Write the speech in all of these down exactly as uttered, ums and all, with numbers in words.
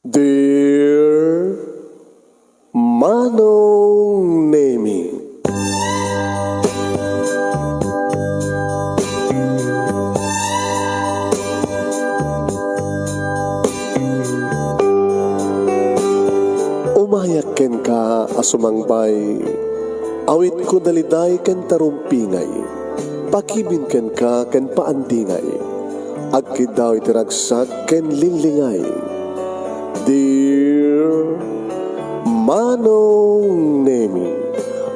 Dear Manong Nemi. Umayak kenka a sumangbay, awitko daliday ken tarumpingay, pakibin kenka ken paandingay, agkiddaw iti ragsak ken linglingay. Dear Manong Nemi,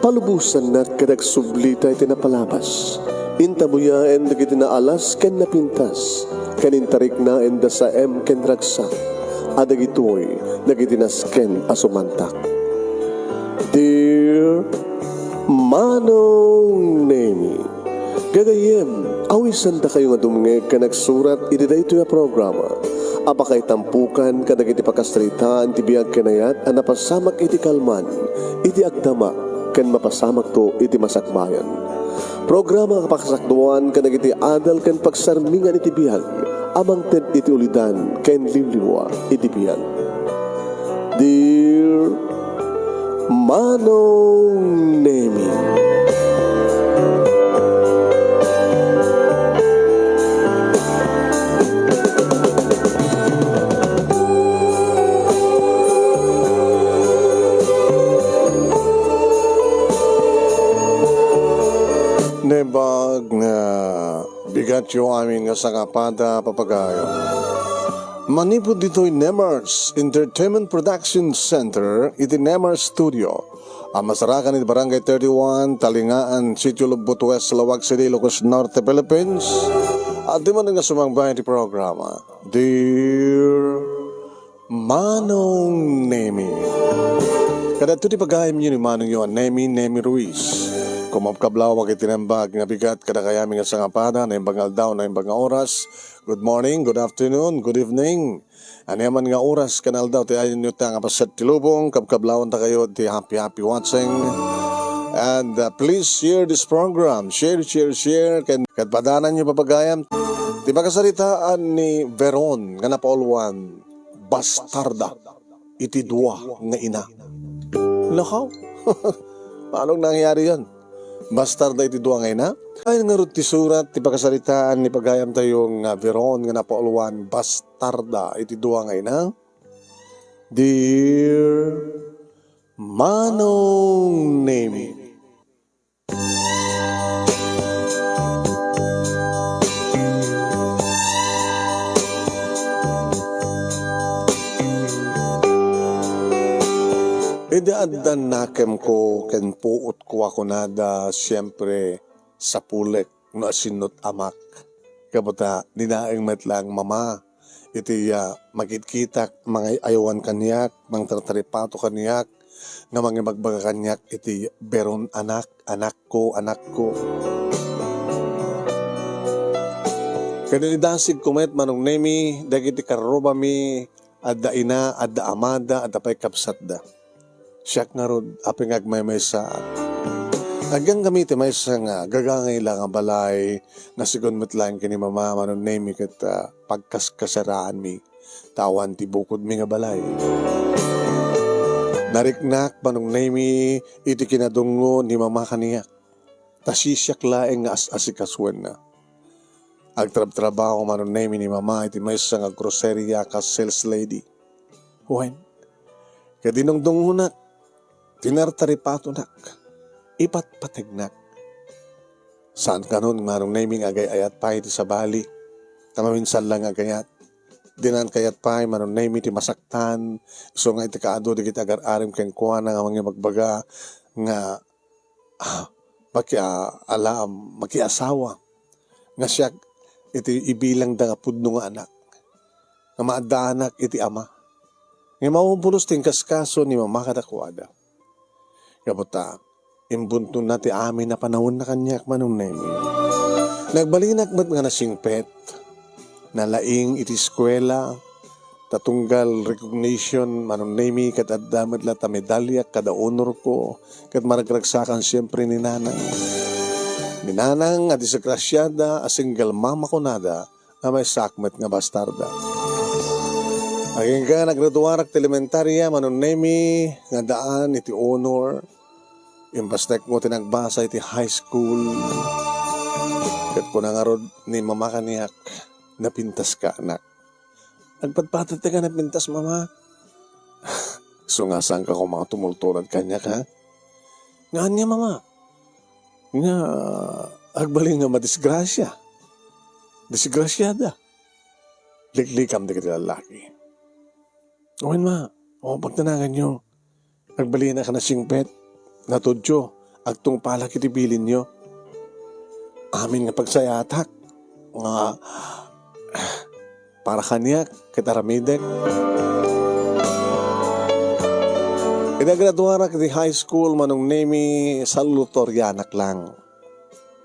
palubosannak ket agsublita iti napalabas. Intabuyaen dagiti naalas ken napintas, ken intariknaen da saem ken ragsak, a dagitoy dagiti nasken a sumantak. Dear Manong Nemi, gagayyem, awisandakayo nga dumngeg ken agsurat iti daytoy a programa a pakaitampukan kadagiti pakasaritaan ti biag ken ayat a napasamak iti kalman, iti agdama, ken mapasamakto iti masakbayan. Programa a pakasakduan kadagiti adal ken pagsarmingan iti biag a mangted iti ulidan ken limlimua iti biag. Dear Manong Nemi. Naimbag nga bigatyo amin nga sangapada, papagayo. Manipud ditoy Nemars Entertainment Production Center iti Nemars Studio a masarakan iti Barangay thirty-one, Talingaan, Sitio Lubot West, Laoag City, Ilocos Norte, Philippines. Adda man nga sumangbay iti programa, Dear Manong Nemi. Kadagitoy ti pagayamyo ni Manongyo a Nemi, Nemi Ruiz. Kumakabkablawak iti naimbag nga bigat kadakayo amin nga sangapada, naimbag nga aldaw, naimbag nga oras. Good morning, good afternoon, good evening. Ania man nga oras ken aldaw ti ayanyo ta nga paset ti lubong, kabkablawantakayo ti happy, happy watching. And, uh, please share this program. Share, share, share. Ken, ket padananyo, papagayam, ti pakasaritaan ni Veron nga napauluan, bastarda iti dua nga ina. Nakaw? Paano nangyari yan? Bastarda iti dua nga ina? Ay, ngarud ti surat ti pakasaritaan ni pagayamtayo nga Veron nga napauluan, bastarda iti dua nga ina. Dear Manong Nemi. Idi adda nakemko ken puotko a kunada, siempre, sapulek no asinno ti amak. Gapu ta, dinaeng met laeng mama iti, ah, makitkitak, mangay-ayawan kaniak, mangtartaripato kaniak, nga mangibagbaga kaniak iti Veron, anak, anakko, anakko. Ken idasigko met, Manong Nemi, dagiti karrubami, adda ina, adda amada, adda pay kabsatda. Siak ngarud, apay nga agmaymaysaak. Agyanggami iti maysa nga gagangay la nga balay, nasigon met laeng ken ni Mama, Manong Nemi, ket, ah, pagkaskasaraanmi, ta awan ti bukodmi nga balay. Nariknak, Manong Nemi, iti kinadungngo ni Mama kaniak, ta sisiak laeng nga as-asikasuenna. Agtrabtrabaho, Manong Nemi, ni Mama iti maysa nga groceria kas sales lady. Wen, ket dinungdungonak, tinartaripatonak, ipatpategnak. Saan kanon, Manong Nemi, nga agay-ayat pay iti sabali, ta maminsan la nga agayat. Dinan kayat pay, Manong Nemi, ti masaktan, isu nga iti kaadu dagiti agar-arim kenkuana nga mangibagbaga nga, ah, makialam, makiasawa, nga siak iti ibilangda nga pudno nga anak, nga maaddaanak iti ama, nga mabumbulos ti inkaskaso ni Mama kadakuada. Gapu ta, imbuntonna ti amin a panawenna kaniak, Manong Nemi. Nagbalinak met nga nasingpet, nalaing iti eskuela, ta tunggal recognition, Manong Nemi, ket adda met la ta medalyak kada honorko, ket maragragsakan siempre ni Nanang. Ni Nanang a disgrasiada a single mama kunada, a maysaak met nga bastarda. Agingga nagraduarak ti elementaria, Manong Nemi, nga daan iti honor. Imbastekmo ti nagbasa iti high school. Ket kuna ngarud ni Mama kaniak, "Napintaska, anak." Nagpatpateg ti nga napintas, Mama. Isu nga saanka koma tumultulad kaniak, ha? Nga ania, Mama? Nga agbalin nga madisgrasia. Disgrasiada. Liklikam dagiti lallaki. Wen, Ma, o, pagtanaganyo. Agbalin a nasingpet, natudyo, agtungpalak iti bilinyo. Amin nga pagsayatak nga para kaniak ket aramidek. Idi agraduarak iti high school, Manong Nemi, salutatorianak lang.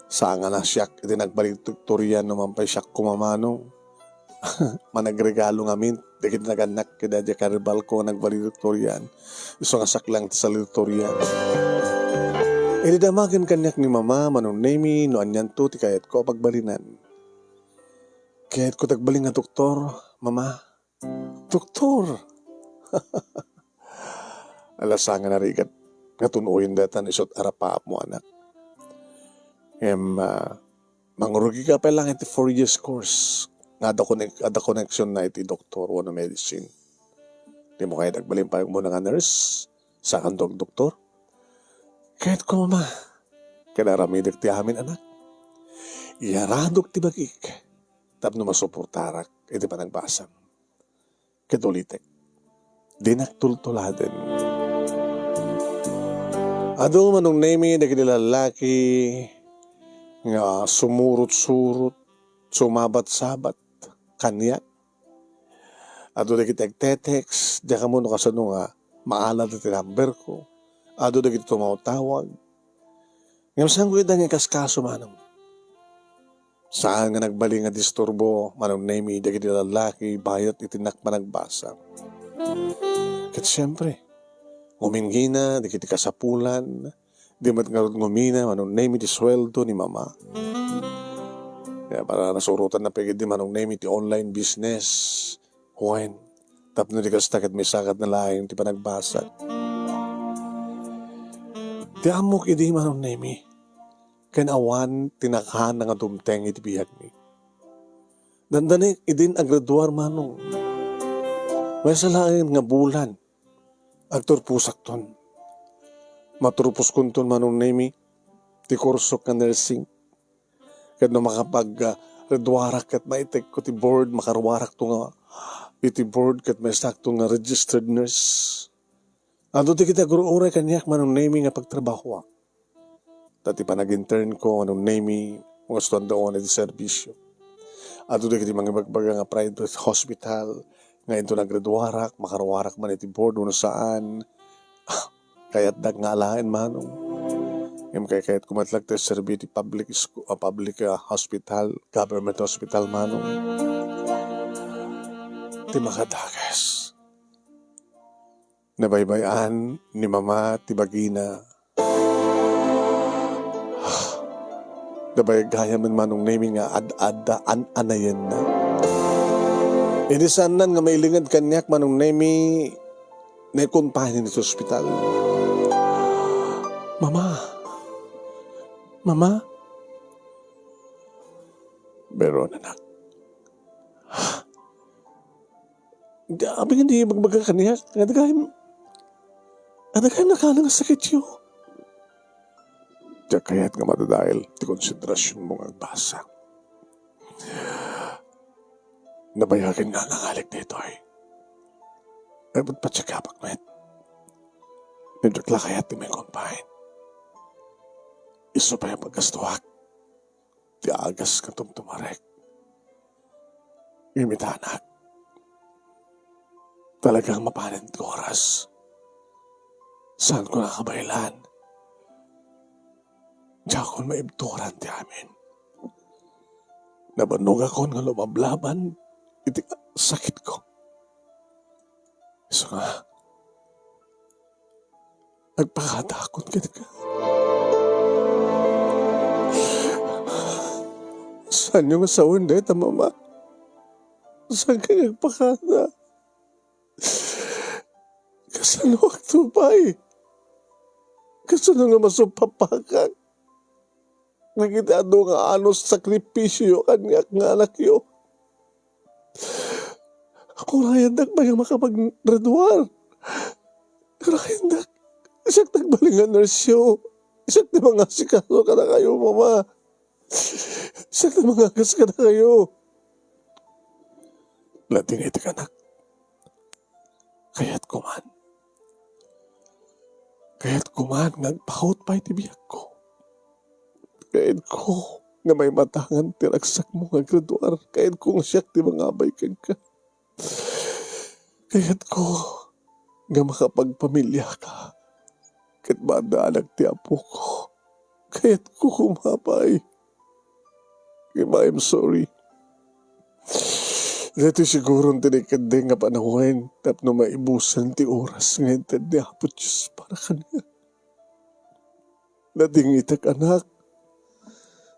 Saan nga nasiak iti nagvaledictorian no man pay siak koma, Manong. Managregalo ngamin dagiti nagannak ken daydiay karibalko nga nagvaledictorian. Isu nga saklang ti salutatorian. Idi damagen kaniak ni Mama, Manong Nemi, no anianto ti kayatko a pagbalinan. Kayatko ti agbalin nga doktor, Mama. Doktor! Ala, saan nga narigat nga tun-oyen dayta no isu ti arapaapmo, anak. Ngem, ah, mangrugika pay lang iti four years course nga adda konek-, adda koneksionna iti doktor wenno medicine. Dimo kayat agbalin pay umuna nga nurse, saanka doktor? Kayatko, Mama. Ket aramidek ti amin, anak. Iyaradok ti bagik tapno masuportarak iti panagbasam. Ket ulitek, dinak tultuladen. Adu, Manong Nemi, dagiti lallaki nga sumurot-surot, sumabat-sabat kaniak. Adu dagiti agte-text, diak ammo no kasano nga maalada ti numberko. Adu dagiti tumawtawag. Ngem saanko ida nga ikaskaso, Manong. Saan nga nagbalin nga disturbo, Manong Nemi, dagiti lallaki bayat iti innak panagbasa. Ket siempre, nguminggina dagiti kasapulan, di met ngarud ngumina, Manong Nemi, ti sueldo ni Mama. Kaya para nasurotanna pay ketdi, Manong Nemi, ti online business. Wen, tapno di kasta ket maisakatna laeng ti panagbasa. Ti ammok idi, Manong Nemi, ken awan ti nakaanna nga dumteng iti biagmi. Dandanek idin agraduar, Manong. Maysa laeng nga bulan, agturposakton. Maturposkonton, Manong Nemi, ti kursok nga nursing. Ket no makapag, ah, graduarak ket maitekko ti board, makaruarakto nga iti board ket maisakto nga registered nurse. Adu dagiti agur-uray kaniak, Manong Nemi, nga pagtrabahoak. Ta ti panag-internko, Manong Nemi, magustuandaon iti serbisio. Adu dagiti mangibagbaga nga private hospital, nga inton agraduarak, makaruarak man iti board wenno saan. Kayatdak nga alaen, Manong. Ngem kaykayatko met laeng ti serbi ti public scho-, ah, public, ah, hospital, government hospital, Manong. Ti makadakes. Nabaybay-an ni Mama ti bagina. Nabayag gayam, Manong Nemi, nga ad-adda an-anayenna. Idi saannan nga mailinged kaniak, Manong Nemi, naikonpainen iti ospital. "Mama! Mama!" "Veron, anak." "Apay nga di ibagbaga kaniak nga adda gayam, adda gayam nakaanna nga sakityo?" "Diak kayat nga madadael ti konsentrasionmo nga agbasa. Nabayagen nga nangalik daytoy. Ay, patpatsyagapak met. Ngem diak la kayat ti mai-confine. Isu pay a paggastuak ti agas nga tumtumarek. Ngem ita, anak, talagang mapanen ti oras. Saanko nakabaelan. Diakon maibturan ti amin. Nabannogakon nga lumablaban iti sakitko. Isu nga, agpakatakon kenka. Saanyo nga sawen dayta, Mama? Saanka nga agpakada?" Kasanoak to pay? Kasano nga masuppapakak dagiti adu nga anus sakripisio kaniak nga anakyo? Urayendak pay nga makapaggraduar. Urayendak. Siak ti agbalin nga nursyo. Siak ti mangasikaso kadakayo, Mama. Siak ti mangagas kadakayo. Nadingitek, anak. Kayatko man. Kayatko man nga agpaut pay ti biagko. Kayatko nga maimatangan ti ragsakmo nga aggraduar. Kayatko nga siak ti mangabay kenka. Kayatko nga makapagpamiliaka ket maaddanak ti apoko. Kayatko koma pay. Kema, I'm sorry. Daytoy siguron ti naikaddi nga panawen tapno maibusen ti oras nga inted ni Apo Dios para kaniak. Nadingitek, anak.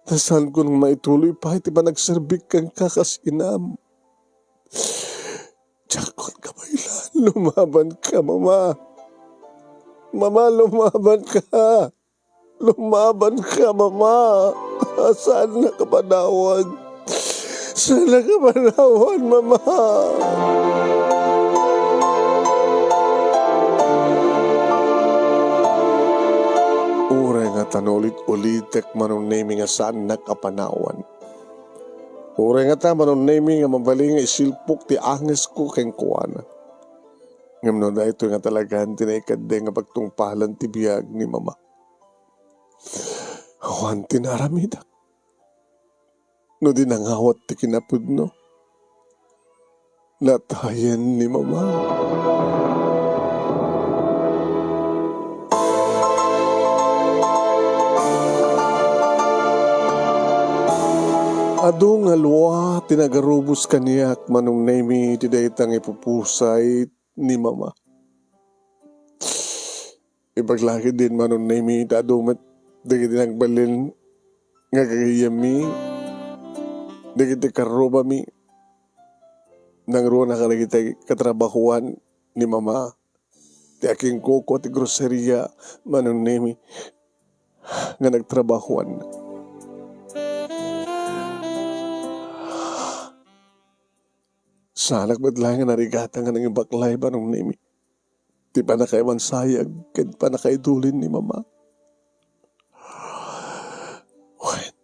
Ta saanko nga maituloy pay ti panagserbik kenka kas inam. Diakon kabaelan. Lumabanka, Mama. Mama, lumabanka. Lumabanka, Mama. Saannak a panawan. Saannak a panawan, Mama. Uray ngata no ulit-ulitek, Manong Nemy, nga saannak a panawan. Uray ngata, Manong Nemy, nga mabalin nga isilpok ti angesko kenkuana. Ngem no daytoy nga talagan ti naikaddi nga pagtungpalan ti biag ni Mama, awan ti naaramidak. No di nangawat ti kinapudno, natayen ni Mama. Adu nga lua ti nagarubos kaniak, Manong Nemy, iti dayta nga ipupusay ni Mama. Ibaga la ketdin, Manong Nemy, ta adu met dagiti nagbalin nga gagayyemmi, dagiti karrubami, nangruna kadagiti katrabahoan ni Mama, ti akinkukua ti groceria, Manong Nemy, nga nagtrabahoan. Saanak met laeng nga narigatan nga nangibaklay, Manong Nemy, ti pannakaimansayag ken pannakaidulin ni Mama. Wen,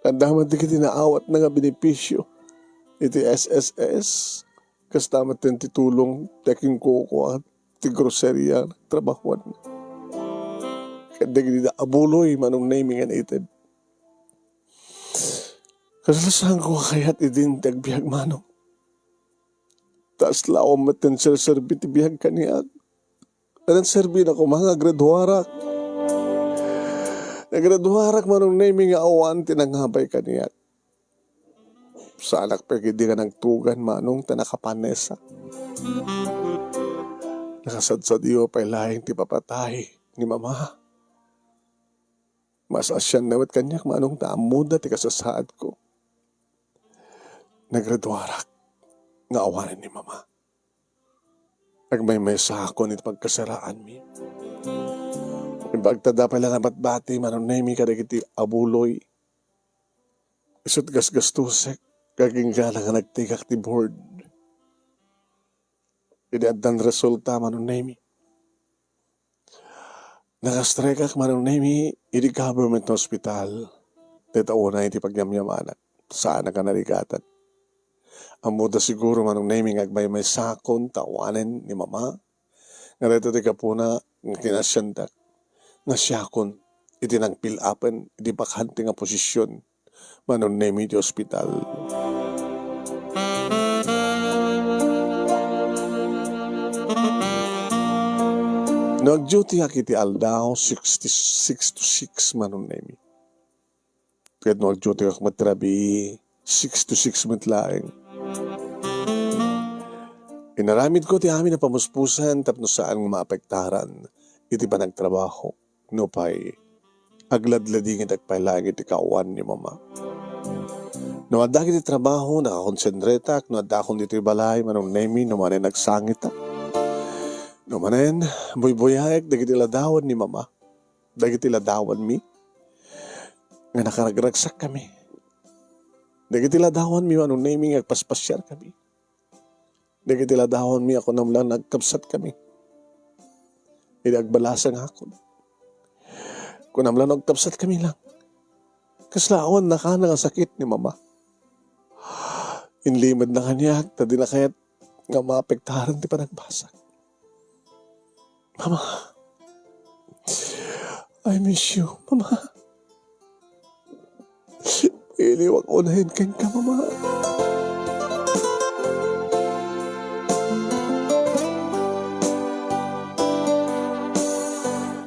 adda met dagiti naawatna nga benepisio iti S S S, kasta met ti tulong ti akinkukua ti groceria, trabahoan. Ket dagiti abuloy, Manong Nemy, nga naited. Kasla saanko a kayat idin ti agbiag, Manong. Ta aslawem met ti serserbi ti biag kaniak. Nagserbi na koma nga agraduarak. Nagraduarak, Manong Nemy, nga awan ti nangabay kaniak. Saanak pay ketdi nga nagtugan, Manong, ta nakapanesak. Nakasadsadio pay laeng ti papatay ni Mama. Maas-asianna met kaniak, Manong, ta ammoda ti kasasaadko. Nagraduarak nga awanen ni Mama. Agmaymaysakon iti pagkasaraanmi. Imbag ta adda pay la nabatbati, Manong Nemy, kadagiti abuloy. Isu't gasgastosek, agingga nga nagtikak ti board. Idi addan resulta, Manong Nemy, nakastrikak, Manong Nemy, idi government hospital. Dayta unay ti pagyamyamanak. Saanak a narigatan. Ammoda siguro, Manong Nemy, nga agmaymaysakon ta awanen ni Mama. Nga daytoy ti gapuna nga kinasiandak nga siakon iti nagpilapen iti bakante nga posisyon, Manong Nemy, iti ospital. No agduty ak iti aldaw, six to six, Manong Nemy. Ket no agduty ak met rabii, six to six met laeng. Inaramidko ti amin a pamuspusan tapno saan nga maapektaran iti panagtrabaho. Nupay, agladladingitak pay laeng iti kaawan ni Mama. No addak iti trabaho, nakakonsentretak. No addakon ditoy balay, Manong Nemy, no manen agsangitak. No manen, buybuyaek dagiti ladawan ni Mama, dagiti ladawanmi nga nakaragragsakkami, dagiti ladawanmi, Manong Nemy, nga agpaspasiarkami, dagiti ladawanmi a kunam lang nga agkabsatkami idi agbalasangakon. Kunam lang no agkabsatkami lang. Kasla awan nakana nga sakit ni Mama. Inlimedna kaniak ta dina kayat nga maapektaran ti panagbasag. Mama, I miss you, Mama. Iliwak unayen kenka, Mama.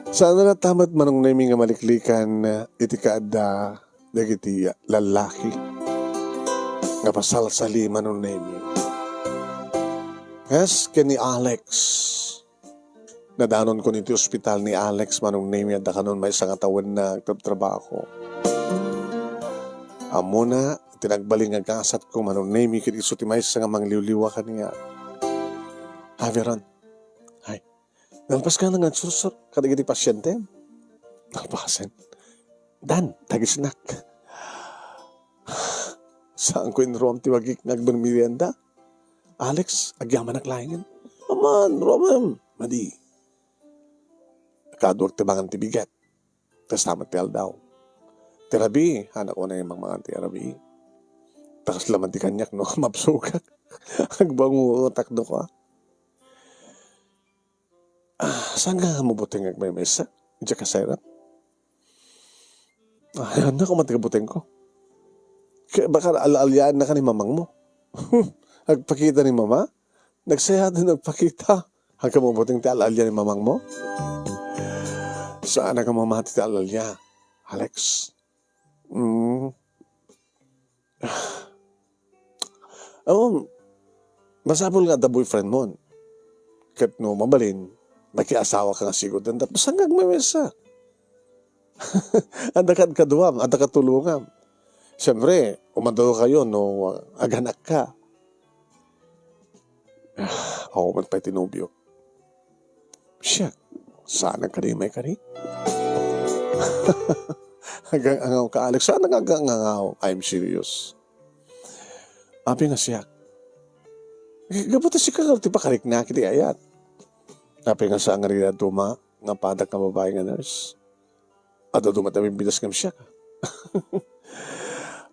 Saan a latta met, Manong Nemy, nga maliklikan, eh, iti kaadda dagiti lallaki nga pasalsali, Manong Nemy. Yes, ken ni Alex. Nadanonkon iti ospital ni Alex, Manong Nemy, adda kanon maysa nga tawenna agtrabtrabaho. Ammona, ti nagbalin nga gasatko, Manong Nemy, ket isu ti maysa nga mangliwliwa kaniak. Hi, Veron. Hi. Nalpaska nga agsursor kadagiti pasiente? Nalpasen. Dan, tagisnak. Saanko inruam ti bagik nga agmermerienda. Alex, agyamanak laengen. Aman, ruamem. Madi. Kaduak ti mangan ti bigat. Kasta met ti aldaw. Ti rabii, anak, unay mangan ti rabii. Ta kasla man ti kaniak no mabsogak. Agbangutak no ka. Ah, saan ka nga mabuteng agmaymaysa? Diak kasayran. Ah, anak, umat ka buteng ko. Kaya baka al-alian na ka ni mamang mo. Agpakita ni mama? Nagsayaat nga agpakita. Agka mabuteng ti al-alia ni mamang mo? Saan ka mamati ti al-alia, Alex? Mm. Awan, masapul nga adda boyfriend mo. Ket no mabalin, makiasawa ka nga sigud. Tapos hanggang may mesa. Adda kad kaduam, adda katulungam. Siyempre, umadaw kayo no aganak ka. Ah, ako man pa'y tinubyo. Siya, saan nagkadimay kadi? Agang-angaw ka, Alex. Saan nag-agang-angaw? I'm serious. Apay nga siak? Gapu ta sika nga ti pakariknak iti ayat. Apay nga saan nga rida duma nga padak nga babae nga nurse? Adda dumat a bibbitas ngem siak.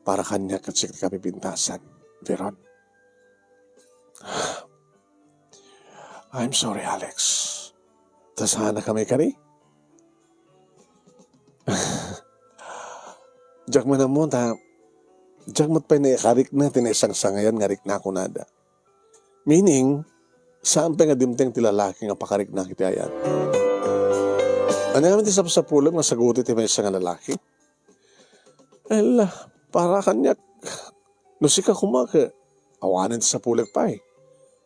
Para kaniak ket siak ti kapipintasan, Veron. I'm sorry, Alex. Ta saan a kami kari? Diak man ammo ta, diak met pay naikarikna ti naisangsangayan nga rikna kunada. Meaning, saan pay nga dimteng ti lalaki nga pakariknak iti ayat. Ania ngamin ti sapsapulem nga saguti ti maysa nga lalaki? Ella, para kaniak, no sika koma ket awanen ti sapulek pay.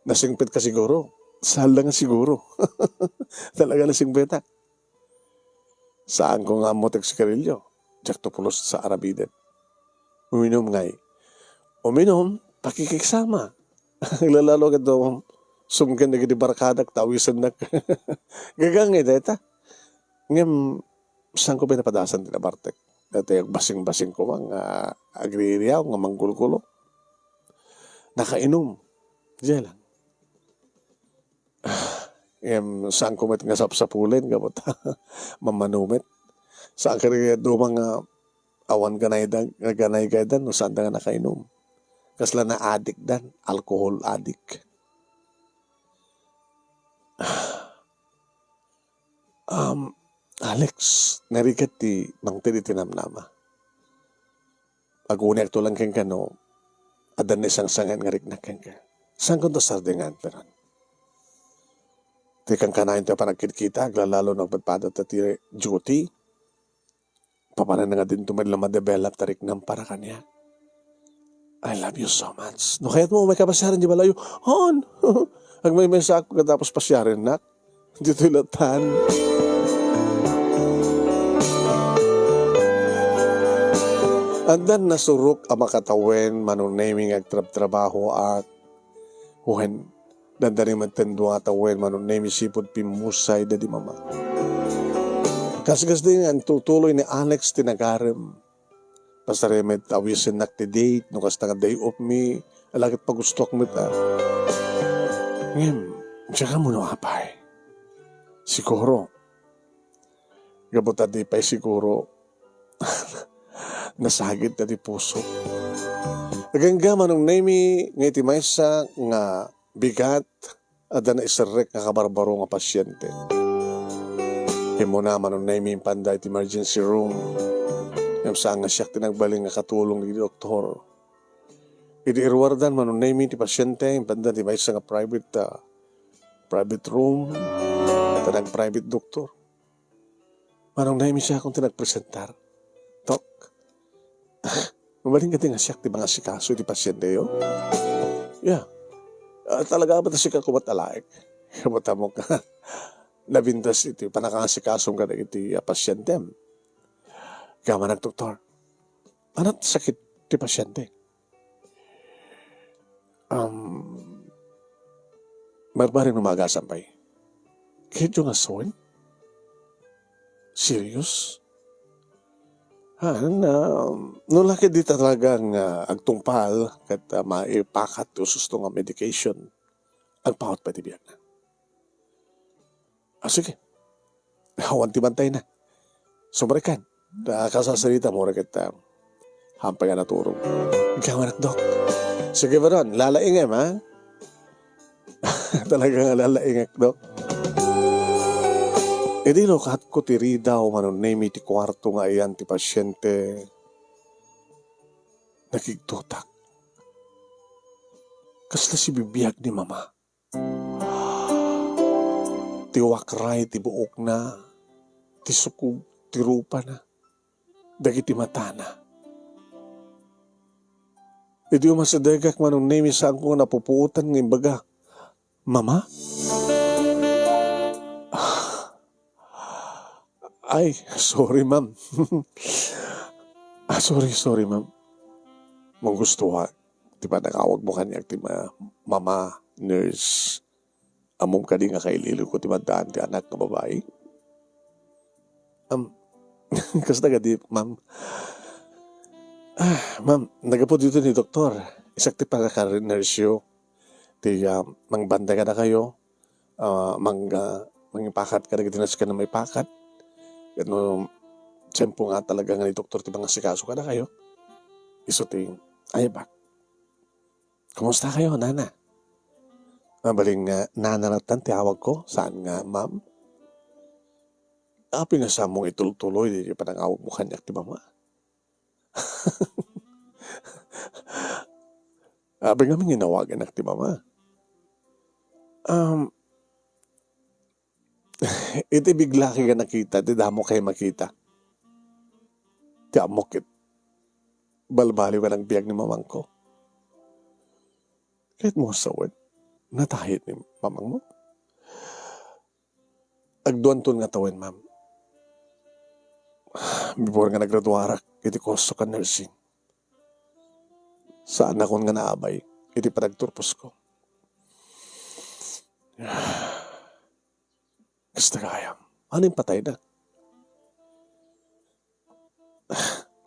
Nasingpet ka siguro. Saan la nga siguro. Talaga nasingpetak. Saanko nga ammo ti agsigarilyo. Diakto pulos sa arabiden. Uminom ngay. Uminom, pakikiksama. Aglalalo ket sumken dagiti barkadak, tawisennak. Gagangay dayta. Ngem, saanko pinapadasan ti nabartek. Daytoy agbasing-basing koma nga agririaw nga manggulgulo. Nakainom. Diay lang. Ngem, saanko met nga sapsapulen, gapu ta mamano met. Saan kadi nga duma nga awan ganayda, nga ganay-gayda no saanda nga nakainom. Kasla na-addictdan, alcohol addict. Um, Alex, narigat ti mangted iti namnama. Aguniakto lang kenka no adda naisangsangayan nga riknak kenka. Saanko ta sardingan, Veron? Ti kankanayon ti panagkidkita, aglalalo no agpadpadata ti duty. Papananna nga dinto met la ma-develop ti riknam para kaniak. I love you so much. No kayatmo, umay ka pasiaren di balayo. On! Agmaymaysaak ket tapos pasiarennak. Ditoy latan. Addan nasurok a makatawen, Manong Nemy, nga agtrabtrabaho a wen, Dandani met ti dua tawen, Manong Nemy, sipud pimmusay daydi mama. Kaskas di nga intutuloy ni Alex ti nagarem. Pasarem met a wisennak ti date, no kasta nga day off mi, ala ket pagustuak met a. Ngem, diak ammo no apay. Siguro, gapu ta di pay siguro, nasagidna ti puso. Agingga, Manong Nemy, nga iti maysa nga bigat, adda naiserrek nga kabarbaro nga pasiente. Immuna, Manong Nemy, impanda iti emergency room. Ngem saan nga siak ti nagbalin nga katulong dagiti doktor. Idi iruardan, Manong Nemy, ti pasiente, impanda ti maysa nga private, ah, private room, ta nag-private doktor. Manong Nemy, siakon ti nagpresentar. Dok, mabalin kadi nga siak ti mangasikaso iti pasienteyo? Ya. Ah, talaga ba ta sika kumat alaek? Kamu ta mo ka nabintas iti panakangasikasom kadagiti, ah, pasientem. Kaya man, doktor, anat sakit ti pasiente? Um, barbareng no maagasam pay. Kayatyo nga sawen? Serious? Ah, na, no la ket di talaga nga agtungpal ket, ah, maipakat ti ususto nga medication, agpawat pay ti biagna. Ah, sige. Awan ti bantayna. Sumrekkan. Ta kasasarita mo ket, ah, hampay nga naturog. Ikaw anak, Dok. Sige, Baron, lalaingem, ha? Talaga nga lalaingek, Dok. Idi lukatko ti ridaw, Manong Nemy, ti kuarto nga ayan ti pasiente, nakigtotak. Kasla sibibiag ni Mama. Ti wakray ti buokna, ti sukog ti rupana, dagiti matana. Idi umasidegak, Manong Nemy, saanko nga napupuotan nga imbaga, "Mama?" Ay, sorry, ma'am. Ah, sorry, sorry, ma'am. Magustuhan ti panangawagmo kaniak ti ma-, mama, nurse. Ammom kadi nga kailiwko ti maddaan ti anak nga babai? Am, kasta kadi, ma'am? Ah, ma'am, naggapu dito ni doktor. Isak ti panaka-nurse-yo. Ti, ah, mangbantay kadakayo. Ah, mang-, ah, mangipakat kadagiti nasken a maipakat. Ket no, tiempo nga talaga nga ni doktor ti mangasikaso kadakayo. Isu ti, ay ba? Kumusta kayo, nana? Mabalin nga nana lattan ti awagko, saan nga ma'am? Apay nga saanmo nga itultuloy ti panangawagmo kaniak ti mama? Apay ngamin nga inawaganak ti mama? Um, iti biglaki nga nakita, ti damo kay makita. Ti ammok ket balbaliw nga nagbiag ni mamangko. Kayatmo sawen, natahit ni mamangmo? Agduanton nga tawen, ma'am. Before nga nagraduarak iti kurso kan nursing, saanakon nga naabay iti panagturposko. Kasta gayam, ano yung patay na?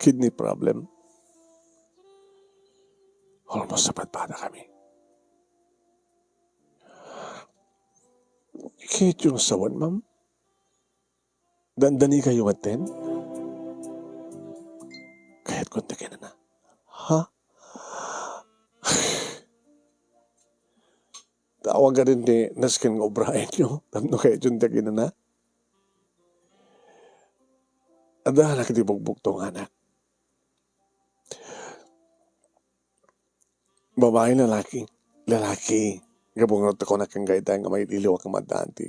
Kidney problem. Almost napadpada kami. Kayatyo nga sawen, ma'am? Dandani kayo maten? Kayat ko ti kinana. Ha? Tawag ka din ti nasken nga obraen nyo. Tapno kayatyo ti kinana. Adda anak ti bugbugto nga anak. Babae, lalaki? Lalaki. Gapu nga ta kunak ken dayta nga mailiwak nga maddaan ti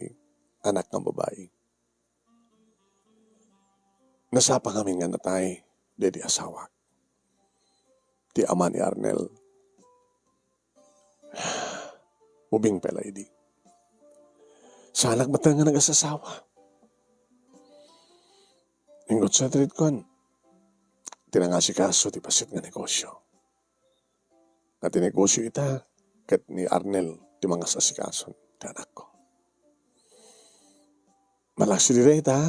anak nga babae. Nasapa ngamin nga natay daydi asawak. Ti ama ni Arnel. Ubing pay la idi. Saanak met nga nagasasawa. Ingot sa treat kon, ti nangasikaso ti bassit nga negosyo. Nga ti negosyo ita, ket ni Arnel, ti mangasasikason ti anakko. Malaksid iti dayta,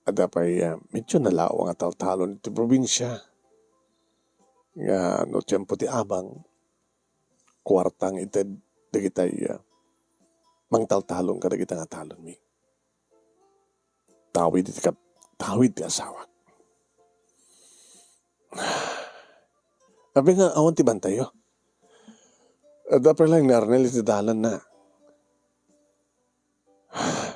adda pay, ah, medyo nalawa nga taltalon iti probinsia nga no tiempo ti abang, kuarta nga ited dagitay, ah, mangtaltalon kadagita nga talonmi. Tawid iti kap-, tawid ti asawak. Apay nga awan ti bantayyo? Adda pay laeng ni Arnel iti dalanna.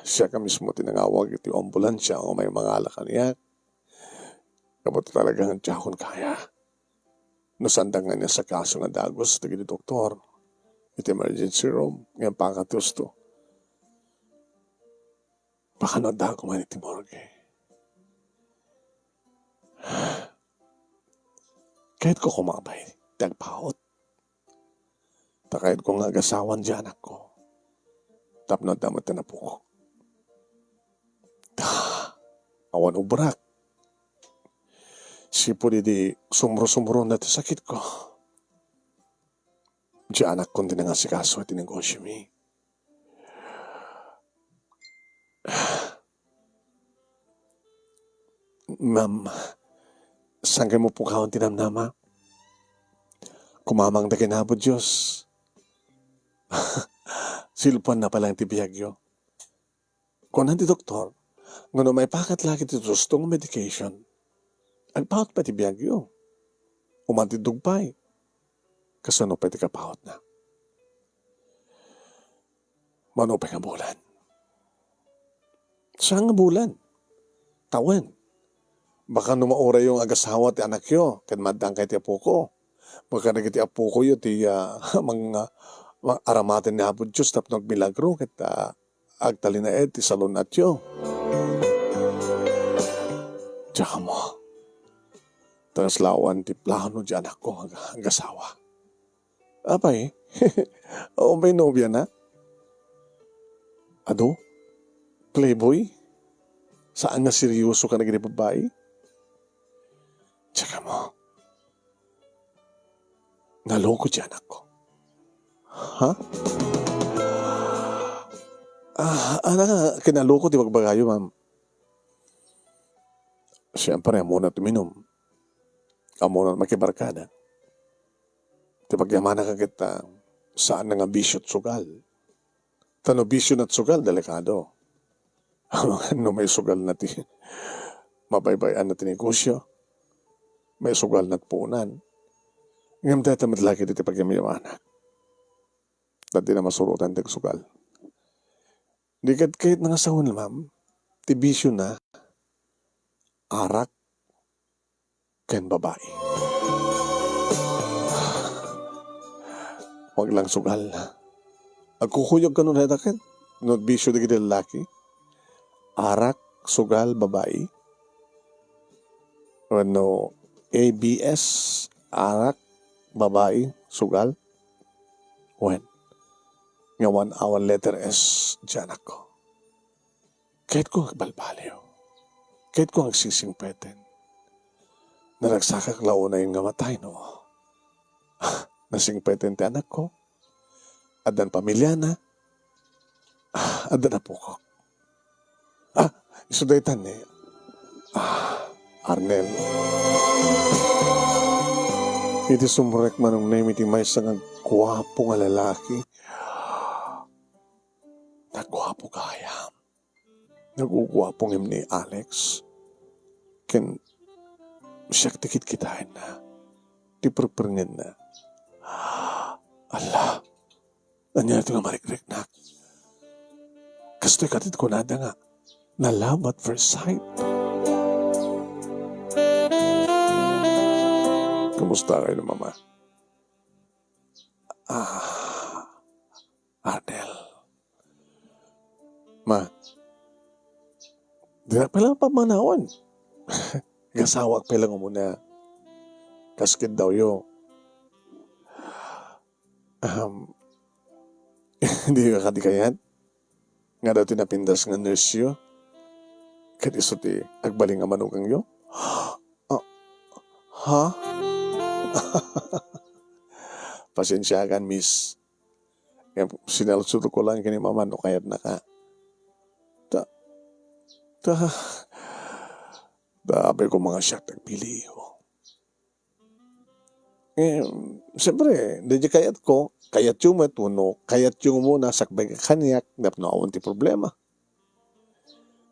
Siak a mismo ti nangawag iti ambulansia nga umay mangala kaniak. Gapu ta talaga nga diakon kaya. No saanda nga inasikaso nga dagus dagiti doktor iti emergency room, nga impakat ti husto. Baka no adda koma iti morgue. Kayatko koma pay ti agpaut. Ta kayatko nga agasawan ti anakko. Tapno adda met ti napukok. Ah, awan ubrak. Sipud idi sumro-sumrona ti sakitko, ti anakkon ti nangasikaso iti negosiomi. Ma'am, saan kayo mapukawan ti namnama? Kumamangda ken Apo Dios. Silpuanna pay laeng ti biagyo. Kuna ti doktor, nga no maipakat la ket ti husto nga medication, agpaut pay ti biagyo. Umantidog pay. Kasano pay ti kapautna? Mano pay nga bulan? Saan nga bulan? Tawen. Baka no maurayyo nga agasawa ti anakyo, ken maaddaan kay ti apoko. Baka dagiti apokoyo ti, ah, mang-, ah, ma-, aramaten ni Apo Dios tapno agmilagro ket, ah, agtalinaed ti salun-atyo. Diak ammo. Ta kasla awan ti plano ti anakko nga ag-, agasawa. Apay? Awan pay nobiana? Adu? Playboy? Saan nga seryoso kadagiti babbai? Diak ammo. Naloko ti anakko. Ha? Ah, ania nga kinaloko ti bagbagayo, ma'am? Siyempre, ammonak uminum. Ammonak makibarkada. Ti pagyamanak ket, ah, saan nga bisio ti sugal. Ta no bisio ti sugal, delikado. Amangan no maisugalna ti mabaybay-anna ti negosio, maisugalna ti puonan. Ngem dayta met la ket iti pagyamanak. Ta dina masurotan ti agsugal. Di ket kayatna nga sawen, ma'am, ti bisiona, arak ken babai. Wen lang sugal. Agkukuyog kano dayta ket no bisio dagiti lallaki. Arak, sugal, babai. Wenno A B S, arak, babai, sugal. Wen, nga awan-awan letter S ti anakko. Kayatko nga agbalbaliw. Kayatko nga agsingsingpeten. Naragsakak la unay nga matay no nasingpeten ti anakko. Addan pamiliana. Addan apokok. Ah, isu dayta ni, ah, Arnel. Iti sumrek manong name iti maysa nga guapo nga lalaki. Naguapo gayam. Naguguapo ngem ni Alex. Ken siak ti kitkitaenna, ti perperengenna. Ala, ania ti nga marikriknak? Kastoy ket ti kunada nga, na love at first sight. Kumusta kayo, Mama? Ah, Arnel. Ma, dinak pay la pamanawan. Agasawak pay la umuna. Kas ket dawyo. Ahem. Di ka kadi kayat? Nga daw ti napintas nga nurse yo? Ket isu ti agbalin nga manugangyo? Ah, ha? Pasensiakan, miss. Ngem sinalsutko lang ken ni Mama no kayatnaka. Ta, ta, ta apay koma nga siak ti agpili. Eh, siyempre, daydi kayatko, kayatyo met wenno kayatyo nga umuna sakbay kaniak, tapno awan ti problema.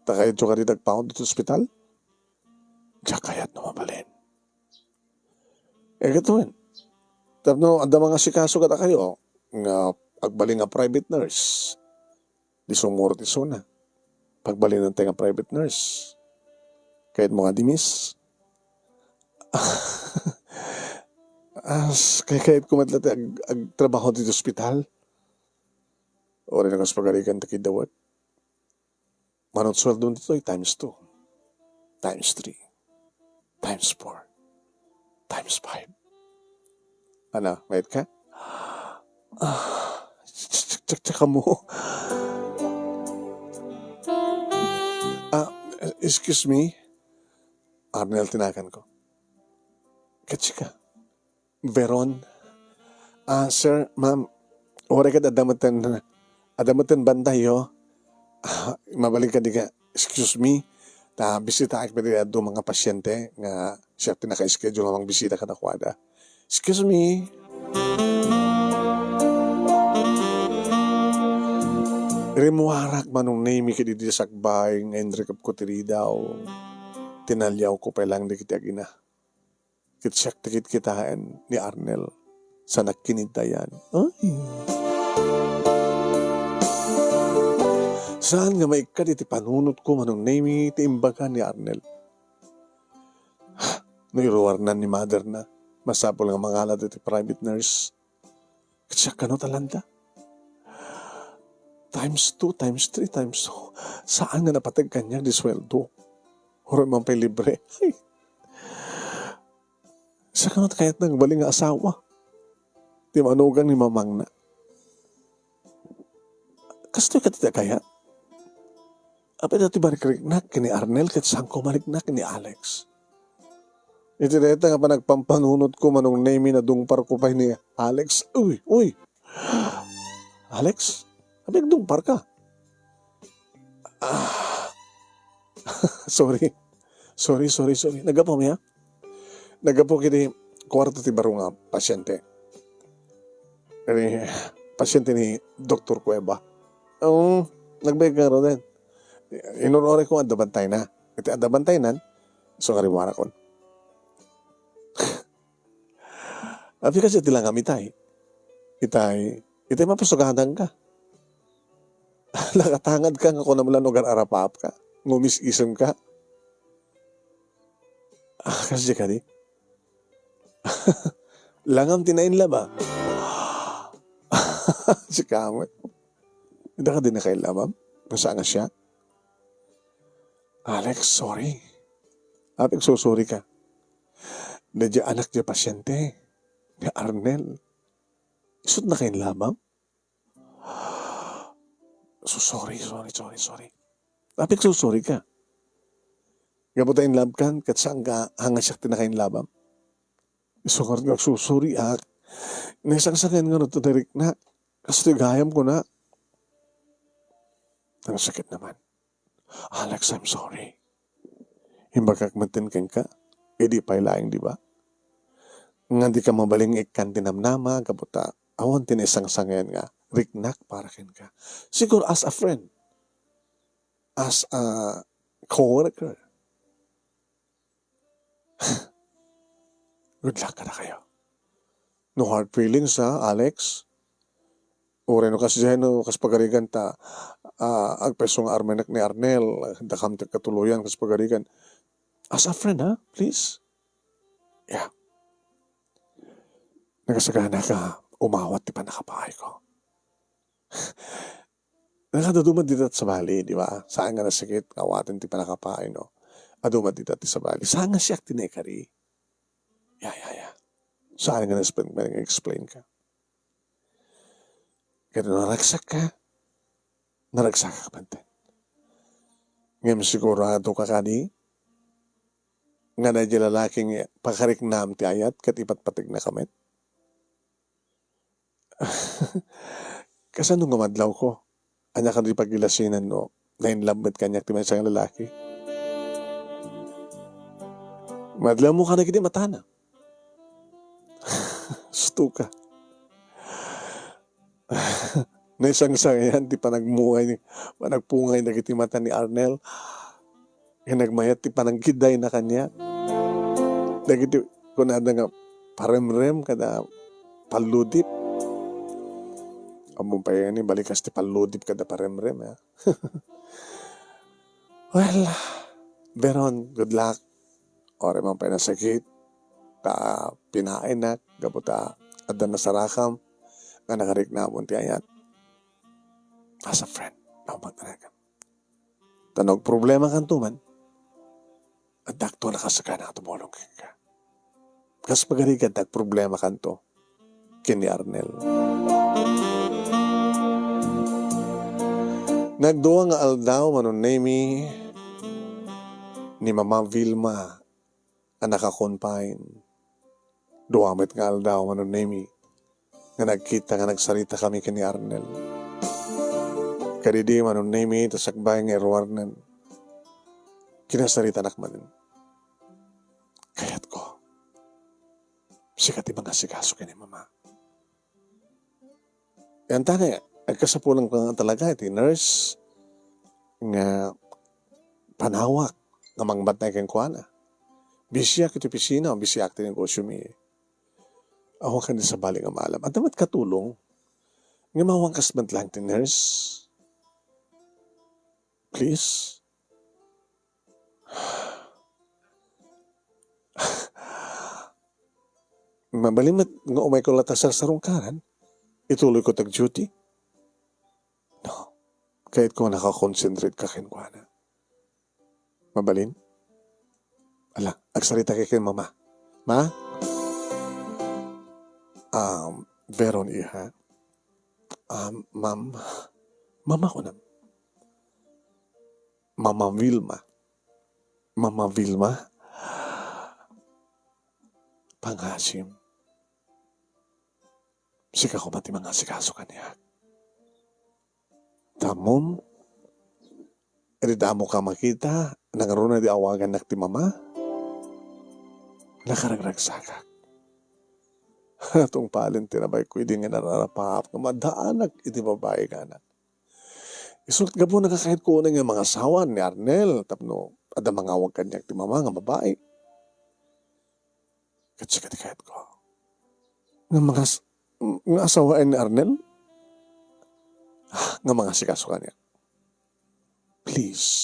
Ta kayatyo kadi ti agpaut iti ospital? Diak kayat no mabalin. Eh, gaytoyen. Tapno adda mangasikaso kadakayo nga agbalin nga private nurse. Diay sumuro ti isuna. Pagbalinanta nga private nurse. Kayatmo nga di, miss? As, kay kayatko met la ti ag-, agtrabaho ti ospital. Uray no kas pagarigan ta kidawat. Manut sueldo ditoy times two, times three, times four, times five. Ano, mayat ka? Ah, tsak, tsak, tsak, tsak mo. Ah, excuse me. Arnel ti naganko. Ket sika? Veron. Ah, sir, ma'am, uray ket adda metten, adda metten bantayo. Ah, mabalin kadi nga, excuse me, ta bisitaak pay daydi adu nga pasyente nga siak ti naka-schedule nga mangbisita kadakuada. Excuse me. Rimmuarak, Manong Nemy, ket idi sakbay nga inrikepko ti ridaw, tinaliawko pay lang dagiti agina. Ket siak ti kitkitaen ni Arnel sa nagkiniddayan. Ay. Saan nga maikkat iti panunotko, Manong Nemy, ti imbaga ni Arnel. No iruarnan ni mother na, masapul nga mangalad iti private nurse. Ket siak kano talanda? Times two, times three, times two. Saan nga napateg kaniak ti sueldo? Uray man pay libre. Ay. Siak kano ti kayatna nga agbalin nga asawa? Ti manugang ni mamangna. Kastoy kadi ti kayat? Apay dayta ti marikriknak ken ni Arnel ket saanko mariknak ken ni Alex. Iti dayta nga panagpampanunotko, Manong Nemy, nadungparko pay ni Alex. Uy, uy! Alex, apay agdungparka? Ah, sorry. Sorry, sorry, sorry. Naggapu mi, ha? Naggapu iti kuarto ti baro nga pasyente. Kani pasyente ni Doktor Cueva. Oo, nagbayag ka ngaruden. Inur-uray ko nga adda bantayna. Iti adda bantaynan, isu nga rimmuarakon. Apay kas iti langam itay. Itay, itay mapasugadanka. Nakatangadka nga kunam la no agar-arapaapka. Ngumis-isemka. Ah, kasdi kadi? Langam ti nainlab, a. Sika met. Adda kadi nakainlabam? Saan nga siak? Alex, sorry. Apay agsusorika? Daydi anak ti pasyente, ni Arnel. Isu't nakainlabam? So, sorry, sorry, sorry, sorry. Apay agsusorika? Gapu ta inlabkan, ket saanka nga siak ti nakainlabam? Isu ngarud nga agsusoriak. Naisangsangen ngarud ti nariknak. Kastoy gayam kuna. Nangsakit naman. Alex, I'm sorry. Imbagak metten kenka, idi pay laeng, di ba? Nga dika mabalin nga ikkan ti namnama, gapu ta awan ti naisangsangen nga riknak para kenka. Siguro as a friend, as a coworker. Good luck kadakayo. No hard feelings, ha, Alex? Uray no kasdiay, no kas pagarigan ta, ah, agpayso nga armenek ni Arnel, dakam ti katuloyan kas pagarigan. As a friend, ha? Please? Yeah. Nagasagana ka umawat ti pannakapaayko. Nakadaduma dita ti sabali, di ba? Saan nga nasakit nga awaten ti pannakapaay, no? Aduma dita ti sabali. Saan nga siak ti naikari? Ya, ya, ya. Saan nga naspen-, explain ka? Ket no naragsak ka, naragsak ka penten. Ngem sigurado ka kadi nga daydi lalaki nga pakariknam ti ayat ket ipatpategna ka met? Kasano nga madlawko? Ania kadi pagilasinanno, na-in love met kaniak ti maysa nga lalaki? Madlawmo ka dagiti matana. Susto ka. Naisangsangian ti panagmungay, panagpungay dagiti mata ni Arnel. Nga nagmayat ti panagkidayna kaniak. Dagiti kunada nga paremrem kada palludip. Ammom pay nga ni balikas ti palludip kada paremrem, eh. Well, Veron, good luck. Uray man pay nasakit, ta pinaaynak, gapu ta adda nasarakam, nga nakariknamon ti ayat. As a friend, no, magdanagan. Ta no agproblemakanto man, adda akto a nakasakana a tumulong kenka. Kas pagarigan ta agproblemakanto ken ni Arnel. Nagdua nga aldaw, Manong Nemy, ni Mama Vilma a naka-confine. Dua met nga aldaw, Manong Nemy, nga nagkita nga nagsarita kami ken ni Arnel. Kadidi, Manong Nemy, ta sakbay nga iruarnen, kinasaritanak manen. Kayatko, sika ti mangasikaso ken ni Mama. Yan ta nga, agkasapulan ko nga talaga iti nurse nga panawak nga mangbatay kenkuana. Bisiak iti opisina, bisiak ti negosyo mi. Awan kadi sabali nga maalam. Adda met katulong nga mawangkas met laeng ti nurse. Please. Mabalin met nga umayko latta sarsarungkaran, ituloyko ti ag-duty. No, kayatko nga nakakonsentrate ka kenkuana. Mabalin? Ala, agsarita ka ken Mama. Ma? Um, Veron, iha. Um, Ma'am. Mama ko na. Mama Vilma. Mama Vilma. Pangasim. Sika koma ti mangasikaso kaniak. Tammom, idi damo ka makita, nangruna di awagannak ti Mama, nakaragragsakak. Tungpalen ti nabayko idi nga nararapaap nga madaanak iti babai nga anak. Isu ket gapu na kakayatko unay nga mangasawa ni Arnel tapno adda mangawag kaniak ti Mama nga babai. Ket sika ti kayatko. Nga mangas-, nga asawaen ni Arnel? Ah, nga mangasikaso kaniak. Please.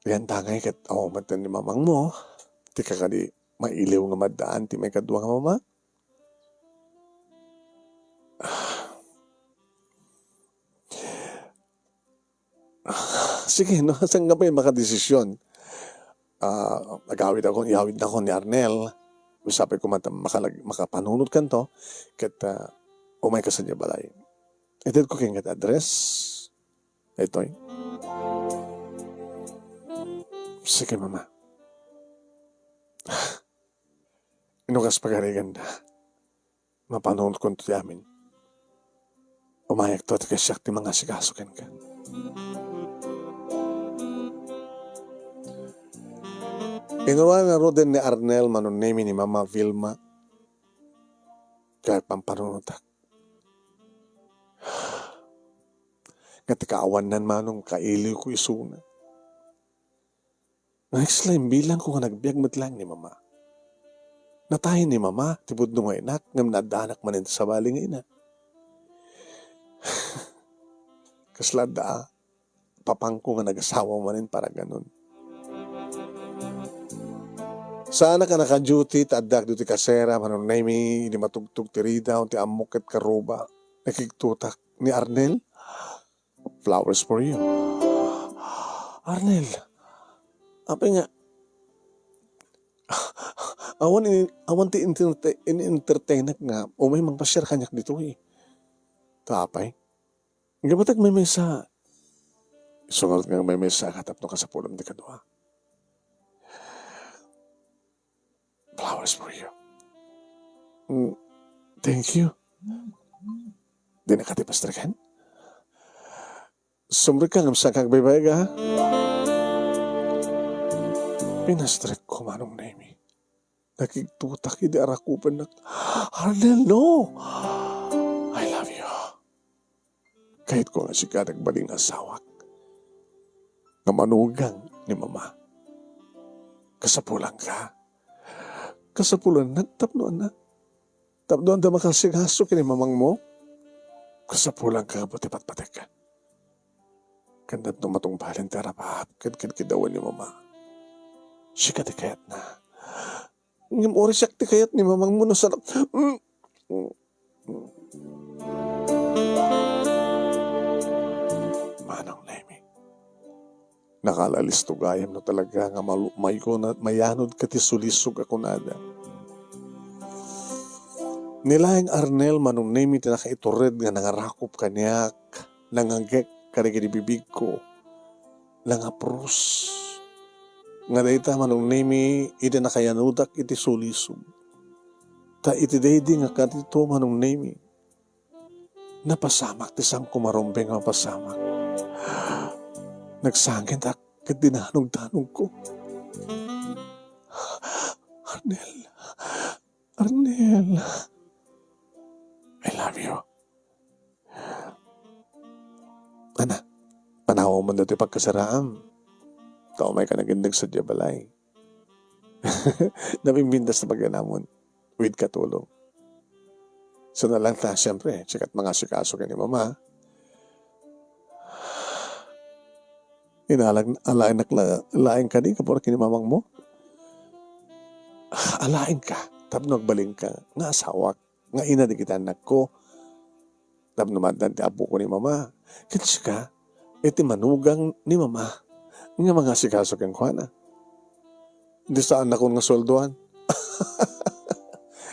Yan tangay ket awan met ni mamangmo. Ti kakadi mailiw nga maddaan ti maikadua nga mama. Sige, no? Saan nga pay makadesisyon? Ah, agawidakon, iyawidnakon ni Arnel. Sapay ko man ta makalag-, makapanunotkanto, ket, ah, umayka sadiay balay. Itedko kenka ti address. Daytoy. Sige, Mama. No kas pagariganda, mapanunotkonto ti amin. Umayakto ta siak ti mangasikaso kenka. Inruar ngaruden ni Arnel manunemi ni Mama Vilma ket pampanunotak. Nga ti kaawannan manong kailiwko isuna. Nga isla, imbilangko nga nagbiag met laeng ni Mama. Natay ni Mama, ti pudno nga inak, ngem naaddaanak manen ti sabali nga ina. Kasla adda, a, papangko nga nagasawa manen para ganon. Saanak a naka-duty, ta addaak ditoy kasera, manunemi, idi matugtog ti ridaw, ti ammok ket karuba. Nakigtotak ni Arnel. Flowers for you. Arnel, apay nga, awan ini-, awan ti interte-, in-entertainak nga umay mangpasiar kaniak ditoy. Ta apay? Gabatag may mesa. Sungarot nga may mesa ka tapno kasapulam ti kadua. Flowers for you. Mm, thank you. Dina kadi pastreken? Sumrekka ngem saan ka agbaybayag, ha? Pinastrekko, Manong Nemi. Nakigtutak idi arakupennak. Arnel, no! I love you. Kayatko nga sika ti agbalin nga asawak. Nga manugang ni Mama. Kasapulanka. Kasapulannak tapno anak. Tapno adda makaasikaso ken ni mamangmo. Kasapulanka nga patpatpateg. Ken tapno matungbalen ti arap-arap ken kidkiddawen ni Mama. Sika ti kayatna. Ngem uray siak ti kayat ni mamangmo no saan-, mm. Manong Nemi. Nakaalalisto gayam no talaga nga malu-, mayko na, mayanod ka ti sulisog a kunada. Ni laeng Arnel, Manong Nemi, ti nakaitured nga nangarakop kaniak, nangagek kadagiti bibigko, nangapros. Nga dayta, Manong Nemi, idi nakayanodak iti sulisog. Ta iti daydi nga kadito, Manong Nemi, napasamak ti sanko marumbeng a mapasamak. Nagsangitak ket dinanogdanogko. Arnel, Arnel, I love you. Ana, panawam man datoy pagkasaraam. Ta umayka nagindeg sadiay balay. Nabimbintas ta pagyanamon. With katulong. Sana lang ta, siyempre, sika ti mangasikaso ken ni Mama. Inalag-, alaenak la-, laeng kadi, gapu ken ni mamangmo? Alaenka, tapno agbalinka, nga asawak, nga ina dagiti annakko. Tapno maaddan ti apok ni Mama. Ket sika, iti manugang ni Mama, nga mangasikaso kenkuana. Di saannakon nga sueldoan.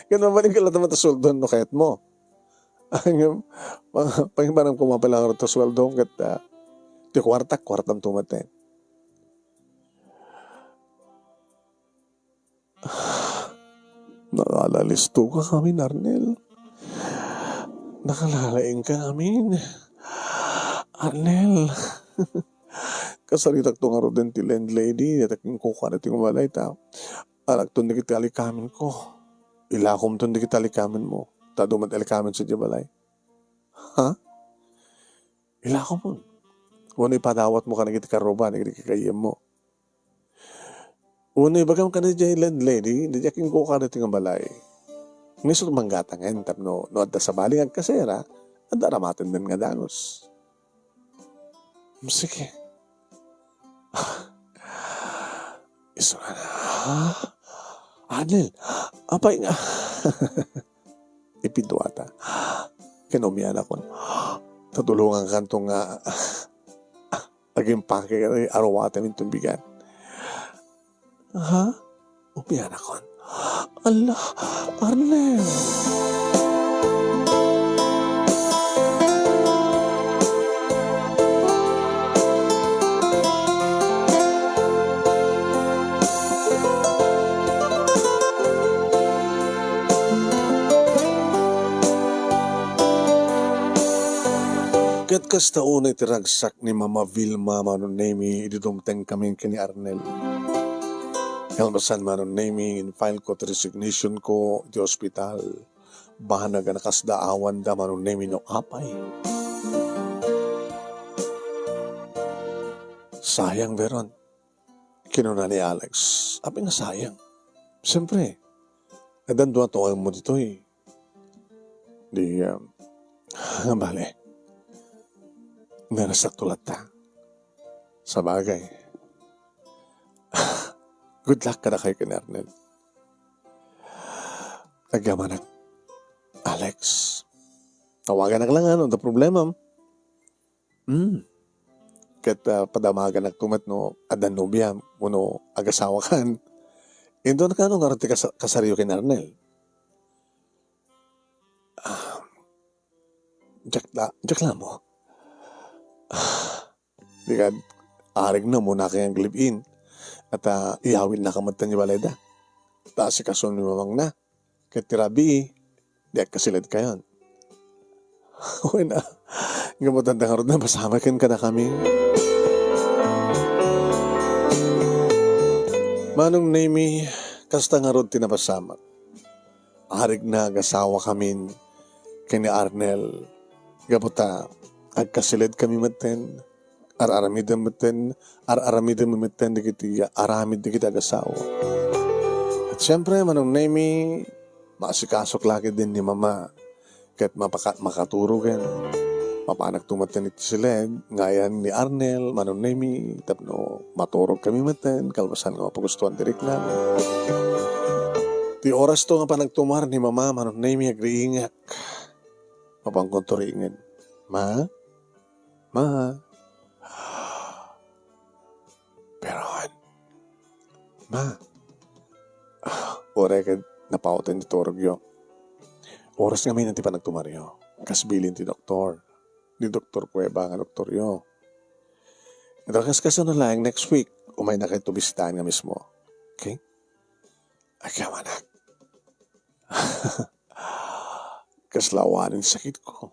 Ket mabalinka latta met a sueldoan no kayatmo. Ngem, pa-, pangibanam koma pay la ngarud ta sueldom ket, ah, ti kuartak, kuartam to met. Nakalalisto ka amin, Arnel. Nakalalaing ka amin, Arnel. Kasaritak to ngaruden ti landlady, dayta kinkukuana ti balay ta arakton dagiti alikamin ko. Ilakom ton dagiti alikamin mo. Ta adu met alikamin sadiay balay. Ha? Ilakom. Wenno ipadawat mo kadagiti karruba, dagiti kakaiem mo. Wenno ibagam kadaydiay landlady, daydiay kinkukuana ti nga balay. Nga isu manggatangen tapno no adda sabali nga agkasera, adda aramatenden nga dagus. Sige. Isu nga na. Ha? Arnel, apay nga. Ipidua ta. Ken umianakon. Tatulongankanto nga agimpake ken aruaten inton bigat. Ha? Umianakon. Ala, Arnel. Ket kasta unay ti ragsak ni Mama Vilma, Manong Nemi, idi dumtengkami ken ni Arnel. Kalpasan, Manong Nemi, in-file ko ti resignation ko iti hospital. Banag a nakasdaawanda, Manong Nemi, no apay. Sayang, Veron. Kinuna ni Alex, apay nga sayang? Siyempre, addan dua tuaymo ditoy. Di, um, bale. Narasakto latta. Sabagay. Good luck kadakayo ken Arnel. Agyamanak, Alex. Tawaganak lang, ano, the problem, am? Hmm. Ket, ah, padamaganak to met no adda nobiam wenno agasawakan. Inton kano ngarud ti kas-, kasariyo ken Arnel? Ah, diak la-, diak la ammo. Ah, di kad arigna mo naka nga ag-live-in. At, ah, iyawidnaka met idiay balayda. Ta asikason ni mamangna. Ket ti rabii, di agkasiledkayon. Wen a, gapu ta adda ngarud napasamak ken kadakami. Manong Nemi, kasta ngarud ti napasamak. Arigna agasawakamin ken ni Arnel, gapu ta agkasiledkami metten, ar-aramiden metten, ar-aramiden metten dagiti aramid dagiti agasawa. Ket siempre, Manong Nemi, maasikasok la ketdin ni Mama, ket mapaka-, makaturogen. Mapanakto metten iti siled nga ayan ni Arnel, Manong Nemi, tapno maturogkami metten, kalpasan nga mapagustuan ti riknami. Ti orasto nga panagtumar ni Mama, Manong Nemi, agriingak. Mapankonto riingen. Ma? Ma? Pero, ma, uray ket napauten ti turogyo. Oras ngamin ti panagtumaryo. Kas bilin ti doktor. Ni Doktor Cueva nga doktoryo. Ita, kaskasano laeng next week, umaynakayto bisitaen nga mismo. Okay? Agyaman, anak. Kasla awanen ti sakitko.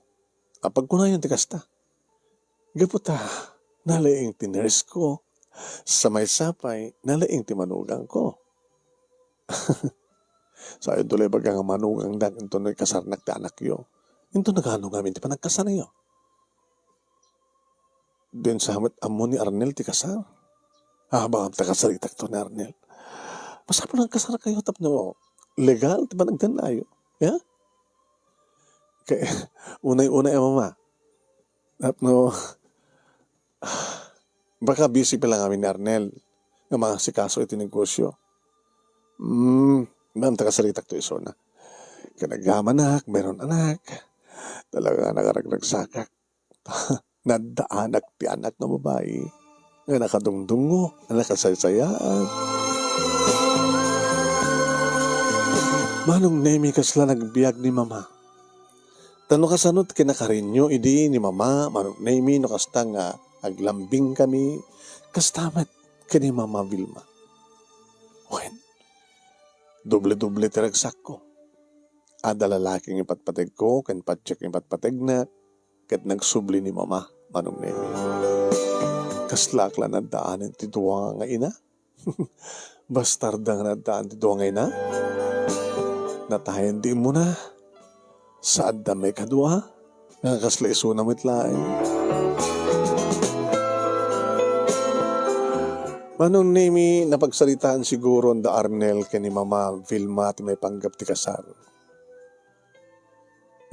Apagkunayon ti kasta. Gapu ta, nalaing ti nurse ko. Sa maysa pay, nalaing ti manugangko. Sayon to la ibaga nga manugangnak inton no ikasarnak ti anakyo. Inton nagano ngamin ti panagkasaryo. Diyon sa met ammo ni Arnel ti kasar. Ah, baka ta kasaritak to ni Arnel. Masapul nga kasar kayo tapno legal ti panagdannayo. Ya? Kay, unay-unay a mama. Tapno, baka busy pa lang amin ni Arnel nga mangasikaso iti negosyo. Hmm, ma'am, ta kasaritak to isuna. Kanagyamanak, meron anak. Talaga nga nakaragragsakak. Naddaanak ti anak nga babai nga nakadungdungngo, nga nakasaysayaat. Manong Nemi, kasla nagbiag ni Mama. Ta no kasano ti kinakarinyo idi ni Mama, Manong Nemi, no kasta nga aglambingkami, kasta met ken ni Mama Vilma. Wen, doble-doble ti ragsakko. Adda lalaki nga ipatpategko ken patiek nga ipatpategnak, ket nagsubli ni Mama, Manong Nemi. Kaslaak la naddaanen ti dua nga ina? Bastarda nga naddaan ti dua nga ina? Natayen ti immuna. Sa adda maikadua, nga kasla isuna met laeng. Manong Nemi, napagsaritaan siguro da Arnel ken ni Mama Vilma ti maipanggep ti kasar.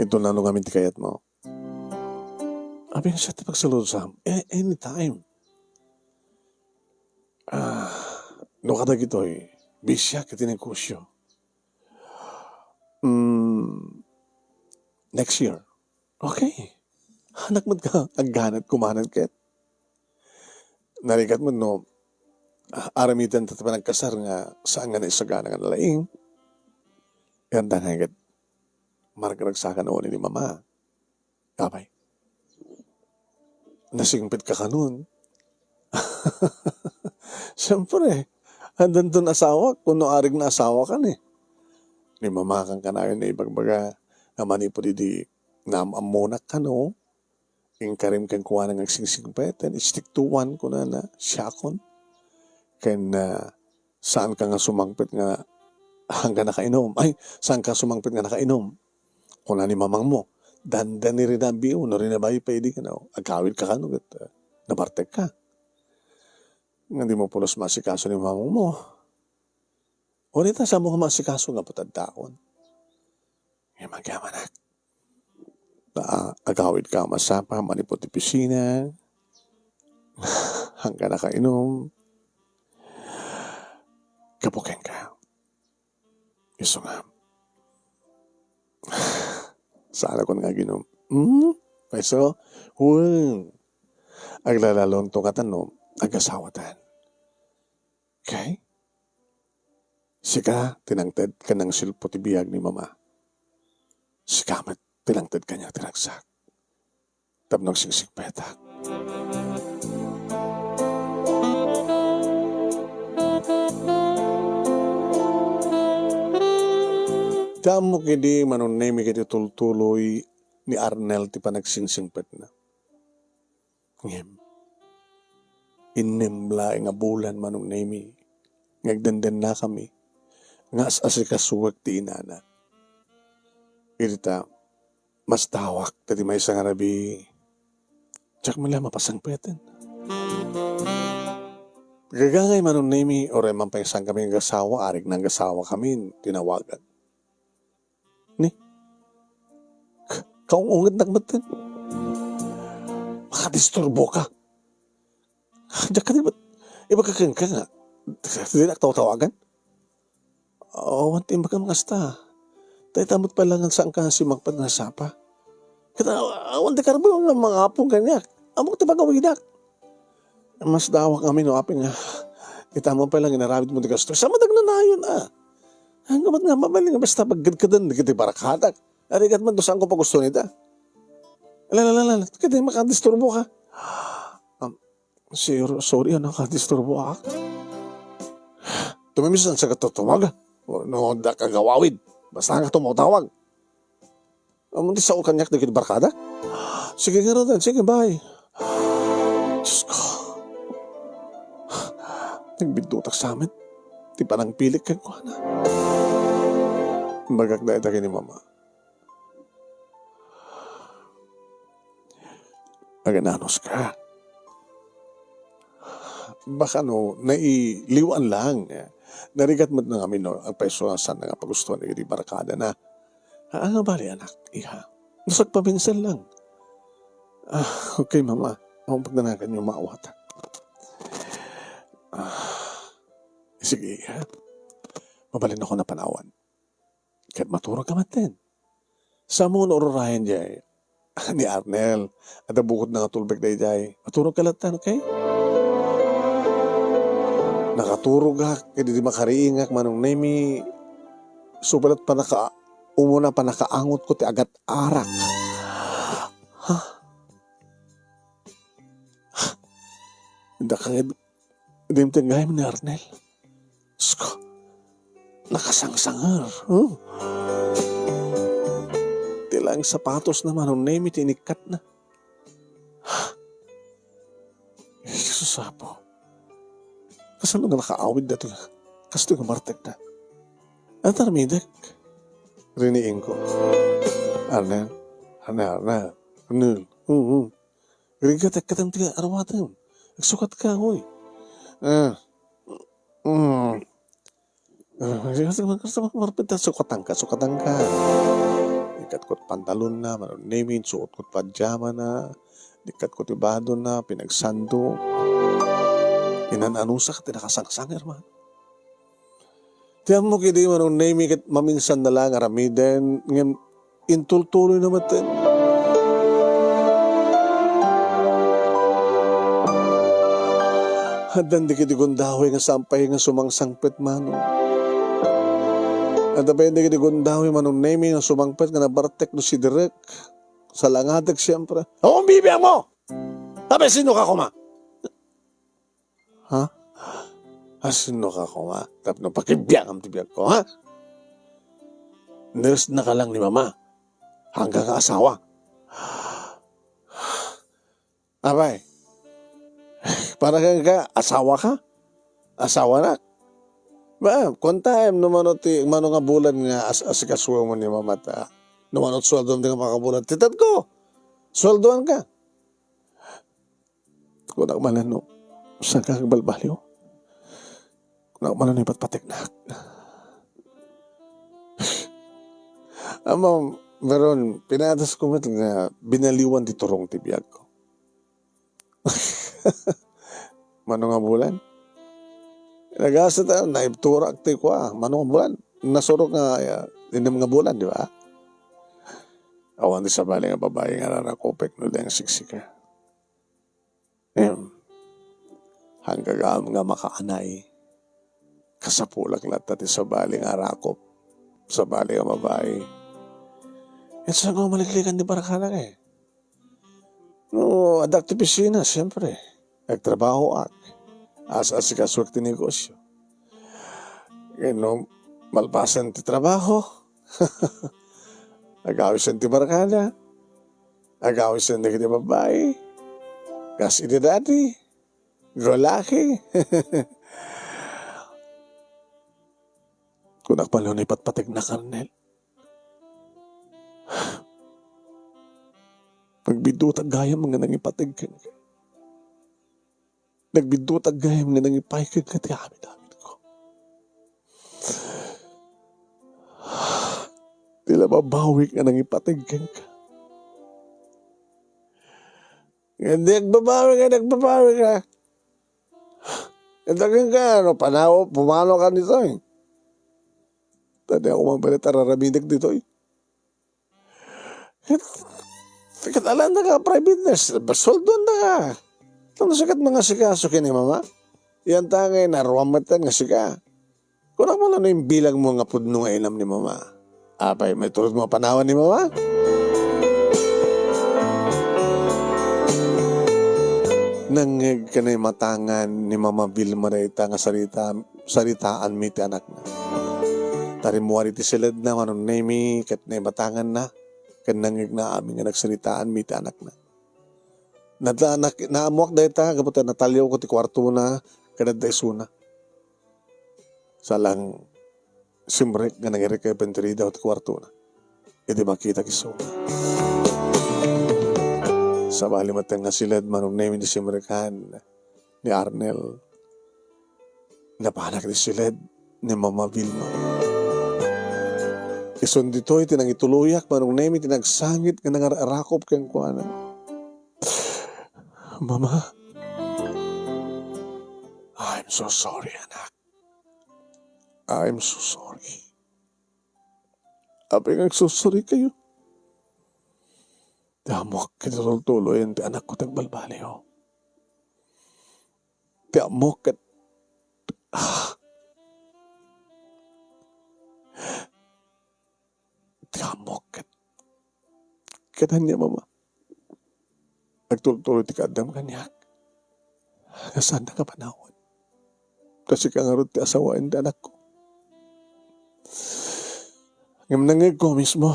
Ito nano ngamin ti kayatmo? Apay nga siak ti pagsaludsam? A-, anytime. Ah, no kadagitoy, bisiak iti negosyo. Mm, next year. Okay. Anak met ka, agganat kumanan ket. Narigat met no, ah, aramiden ta ti panagkasar nga saan nga naisagana nga nalaing. Yan danay ket, margragsakan uni ni Mama. Apay, nasingpet ka kanon? Siyempre, addanton asawak, kuno arig na asawak ni. Ni Mama kan kanayon nga ibagbaga nga manipud idi naam-ammonak kano, inkarim kenkuana nga agsingsingpeten, stick to one, kunana, siakon. Ken, ah, saan ka nga sumangpet nga hangga nakainom. Ay, saan ka sumangpet nga nakainom? Kuna ni mamangmo, dandani rinabiw, no rinabayo pay idi kano, agawid ka kano, ket, ah, nabartek ka. Nga di mo pulos maasikaso ni mamangmo. O, dita, saan mo nga maasikaso nga putaddaon? Nga magyamanak. Na, agawid ka masapa, manipud ti pisina. Hangga nakainom. Kapuken ka. Isu nga. Saan a kun nga aginom? Hmm? Paiso? Wen. Aglalalon to nga tano, agasawatan. Okay? Sika, tinangted ken nangsilpo ti biag ni Mama. Sika met, tinangted kaniak ti ragsak. Tapno agsingsigpetak. Ti ammok idi, Manong Nemi, ket itultuloy ni Arnel ti panagsingsingpetna. Ngem, innem laeng a bulan, Manong Nemi, nga agdendennakami nga as-asikasuek ti inana. Iti ta, masdawak dagiti maysa nga rabii, diak met la mapasangpeten. Gagangay, Manong Nemi, uray man pay saankami nga agasawa, arigna nga agasawakami, tinawagan. Ni? Ka-, kaung-ungetnak metten. Makadisturbo ka. Diak kadi met ibaga kenka nga dinak tawtawagan? Awan ti imbagam nga kasta. Dayta met pay la nga saanka nga simangpet nga sapa. Ket a-, awan ti karbuyo nga mangapon kaniak. Ammok ti pagawidak. Masdawak ngamin no apay nga ita met pay la nga inaramidmo ti kastoy. Sa madag nanayon a. Ania met nga mabalin nga basta pagkedkeden dagiti barkadak. Arigat man no saanko pagusto ita. Ala, ala, ala, ala. Ket makadisturbo ka. Um, sir, sorry, a, nakadisturbo ak. Tumimis sa katutubag. No, diak agawawid. Basta nga tumawtawag. Ammom ti sao kaniak dagiti barkada? Sige ngaruden, sige, bye. Diyos ko. Nagbiddutak sa amin. Ti panangpilik kenkuana. Imbagak dayta ken ni Mama. Agananos ka. Baka no, nailiwan lang. Narigat met ngamin no, agpayso nga saan nga pagustuhan dagiti barkadana. Ah, nga bali, anak, iha. Basta agpaminsal lang. Ah, okay, Mama. Awan pagdanagan nga maawat. Ah, sige, iha. Mabalin ako napanawan. Ket maturog ka metten. Saanmo nga ururayen jay ni Arnel, adda bukod nga tulbek dayjay. Maturog ka latta, okay? Nakaturogak, ket idi makariingak, Manong Nemi, isu pay la ti panaka-, umuna pannakaangotko ti agat-arak. Ha? Daka nga dimteng gayam ni Arnel. Diyos ko, nakasangsanger. Oh. Ti laeng sapatosna, Manong Nemi, ti inikkatna. Jesus, Apo. Kasano nga nakaawid daytoy? Kastoy nga bartekna. Ania ti aramidek? Riniingko. Arnel, Arnel, Arnel, Arnel. Oo, oo. Rigat, agkatem ti arumatem. Agsukat ka, hoy. Ah. Mm. Ah, rigat, rigat, rigat, rigat, rigat, sukatanka, sukatanka. Ikat ko ti pantalonna, Manong Nemi, suot ko ti pajamana. Ikat ko ti badona, pinagsando. Inan-anusak ti nakasangsanger man. Ti ammok idi, Manong Nemi, ket maminsan na lang aramiden, ngem intultuloy na metten. Addan dagiti gundaway nga saan pay nga sumangsangpet, Manong. Adda pay dagiti gundaway, Manong Nemi, nga sumangpet nga nabartek no siderek. Salangatek, siempre. Awan bibiangmo! Apay, sino ka koma? Ha? A, sino ka koma tapno pakibiangam ti biagko, ha? Nurse na ka lang ni Mama. Hanggang nga asawa. Apay, para kenka, asawa ka? Asawa na? Ba, kuantaem no mano ti, mano nga bulan nga as-, asikasuem ni Mama ta. No mano ti sueldoem ti nga makabulan. Ti tedko, sueldoan ka. Kunak manen no, saanka agbalbaliw? Kunak manen no ipatpateknak? Ammom, Veron, pinaadasko met nga binaliwan ti turong ti biagko. Mano nga bulan? Nagasa ta, naibturak ti kua. Mano nga bulan? Nasurok nga, ah, innem nga bulan, di ba? Awan ti sabali nga babai nga rarakupek no di nga siksika. Em, hanggang nga makaanay, kasapulak latta ti sabali nga arakop, sabali nga babai. Ket saan nga maliklikan ti barkadak, eh? No, addak ti opisina, siyempre. Agtrabahoak. As-asikasuak ti negosyo. Ket no, malpasen ti trabaho, agawisen ti barkada. Agawid sen dagiti babbai. Kas iti dati. Go lucky. Kunak pay no ipatpategnak, Arnel. Nagbidutak gayam nga nangipateg kenka. Nagbidutak gayam nga nangipay kenka ti amin-aminko. Ti la babawik nga nangipateg kenka. Nga di agbabawi nga nagbabawi ka. Ita kenka, no, panaw, pumano ka ditoy. Tadi ako man pala tararaminek ditoy. Ket, ket alanda ka, private nurse, basoldoan da ka. Tano sikat mga sikaso kini mama. Yan tangay, naruam met nga sika. Kunak man no imbilang mo nga pudno nga inam ni mama. Apay, may turod mo panawan ni mama? Nangngeg ken naimatangan ni Mama Vilma dayta nga sarita, saritaan mi ti anakna. Ta rimmuar iti siledna, Manong Nemi, ket naimatanganna, ken nangngegna amin nga nagsaritaan mi ti anakna. Nata-, nak-, naammoak dayta, gapu ta nataliawko ti kuartona, ken adda isuna. Salang simrek nga nangirikep ti ridaw ti kuartona. Idi makitak isuna. Sabali met nga siled, Manong Nemi, ti simrekan ni Arnel. Napanak ti siled ni Mama Vilma. Isun ditoy ti nangituloyak, Manong Nemi, ti nagsangit nga nangar-arakop kenkuana. Mama, I'm so sorry, anak. I'm so sorry. Apay nga agsusorry kayo? Ti ammok ket tultuloyen ti anakko ti agbalbaliw. Ti ammok ket, ah. Ti ammok ket, ket ania, Mama? Agtultuloy ti kaaddam kaniak. Nga saannaka panawan. Ta sika ngarud ti asawaen ti anakko. Ngem nangngegko mismo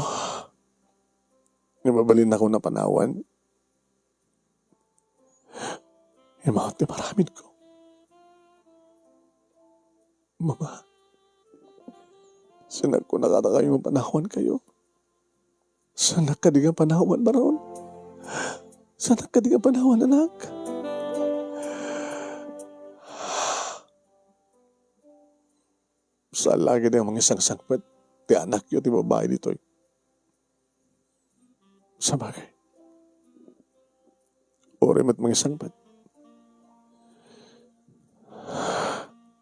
nga mabalinnako a panawan. Imaut ti maramidko. Mama, saan ko nakatakayo nga panawan kayo? Saan kadi nga panawan, Baron? Saan kadi nga panawan, anak? Saan lagi nga mangisangsangpet ti anakyo ti babai ditoy? Sabagay, uray met mangisangpet.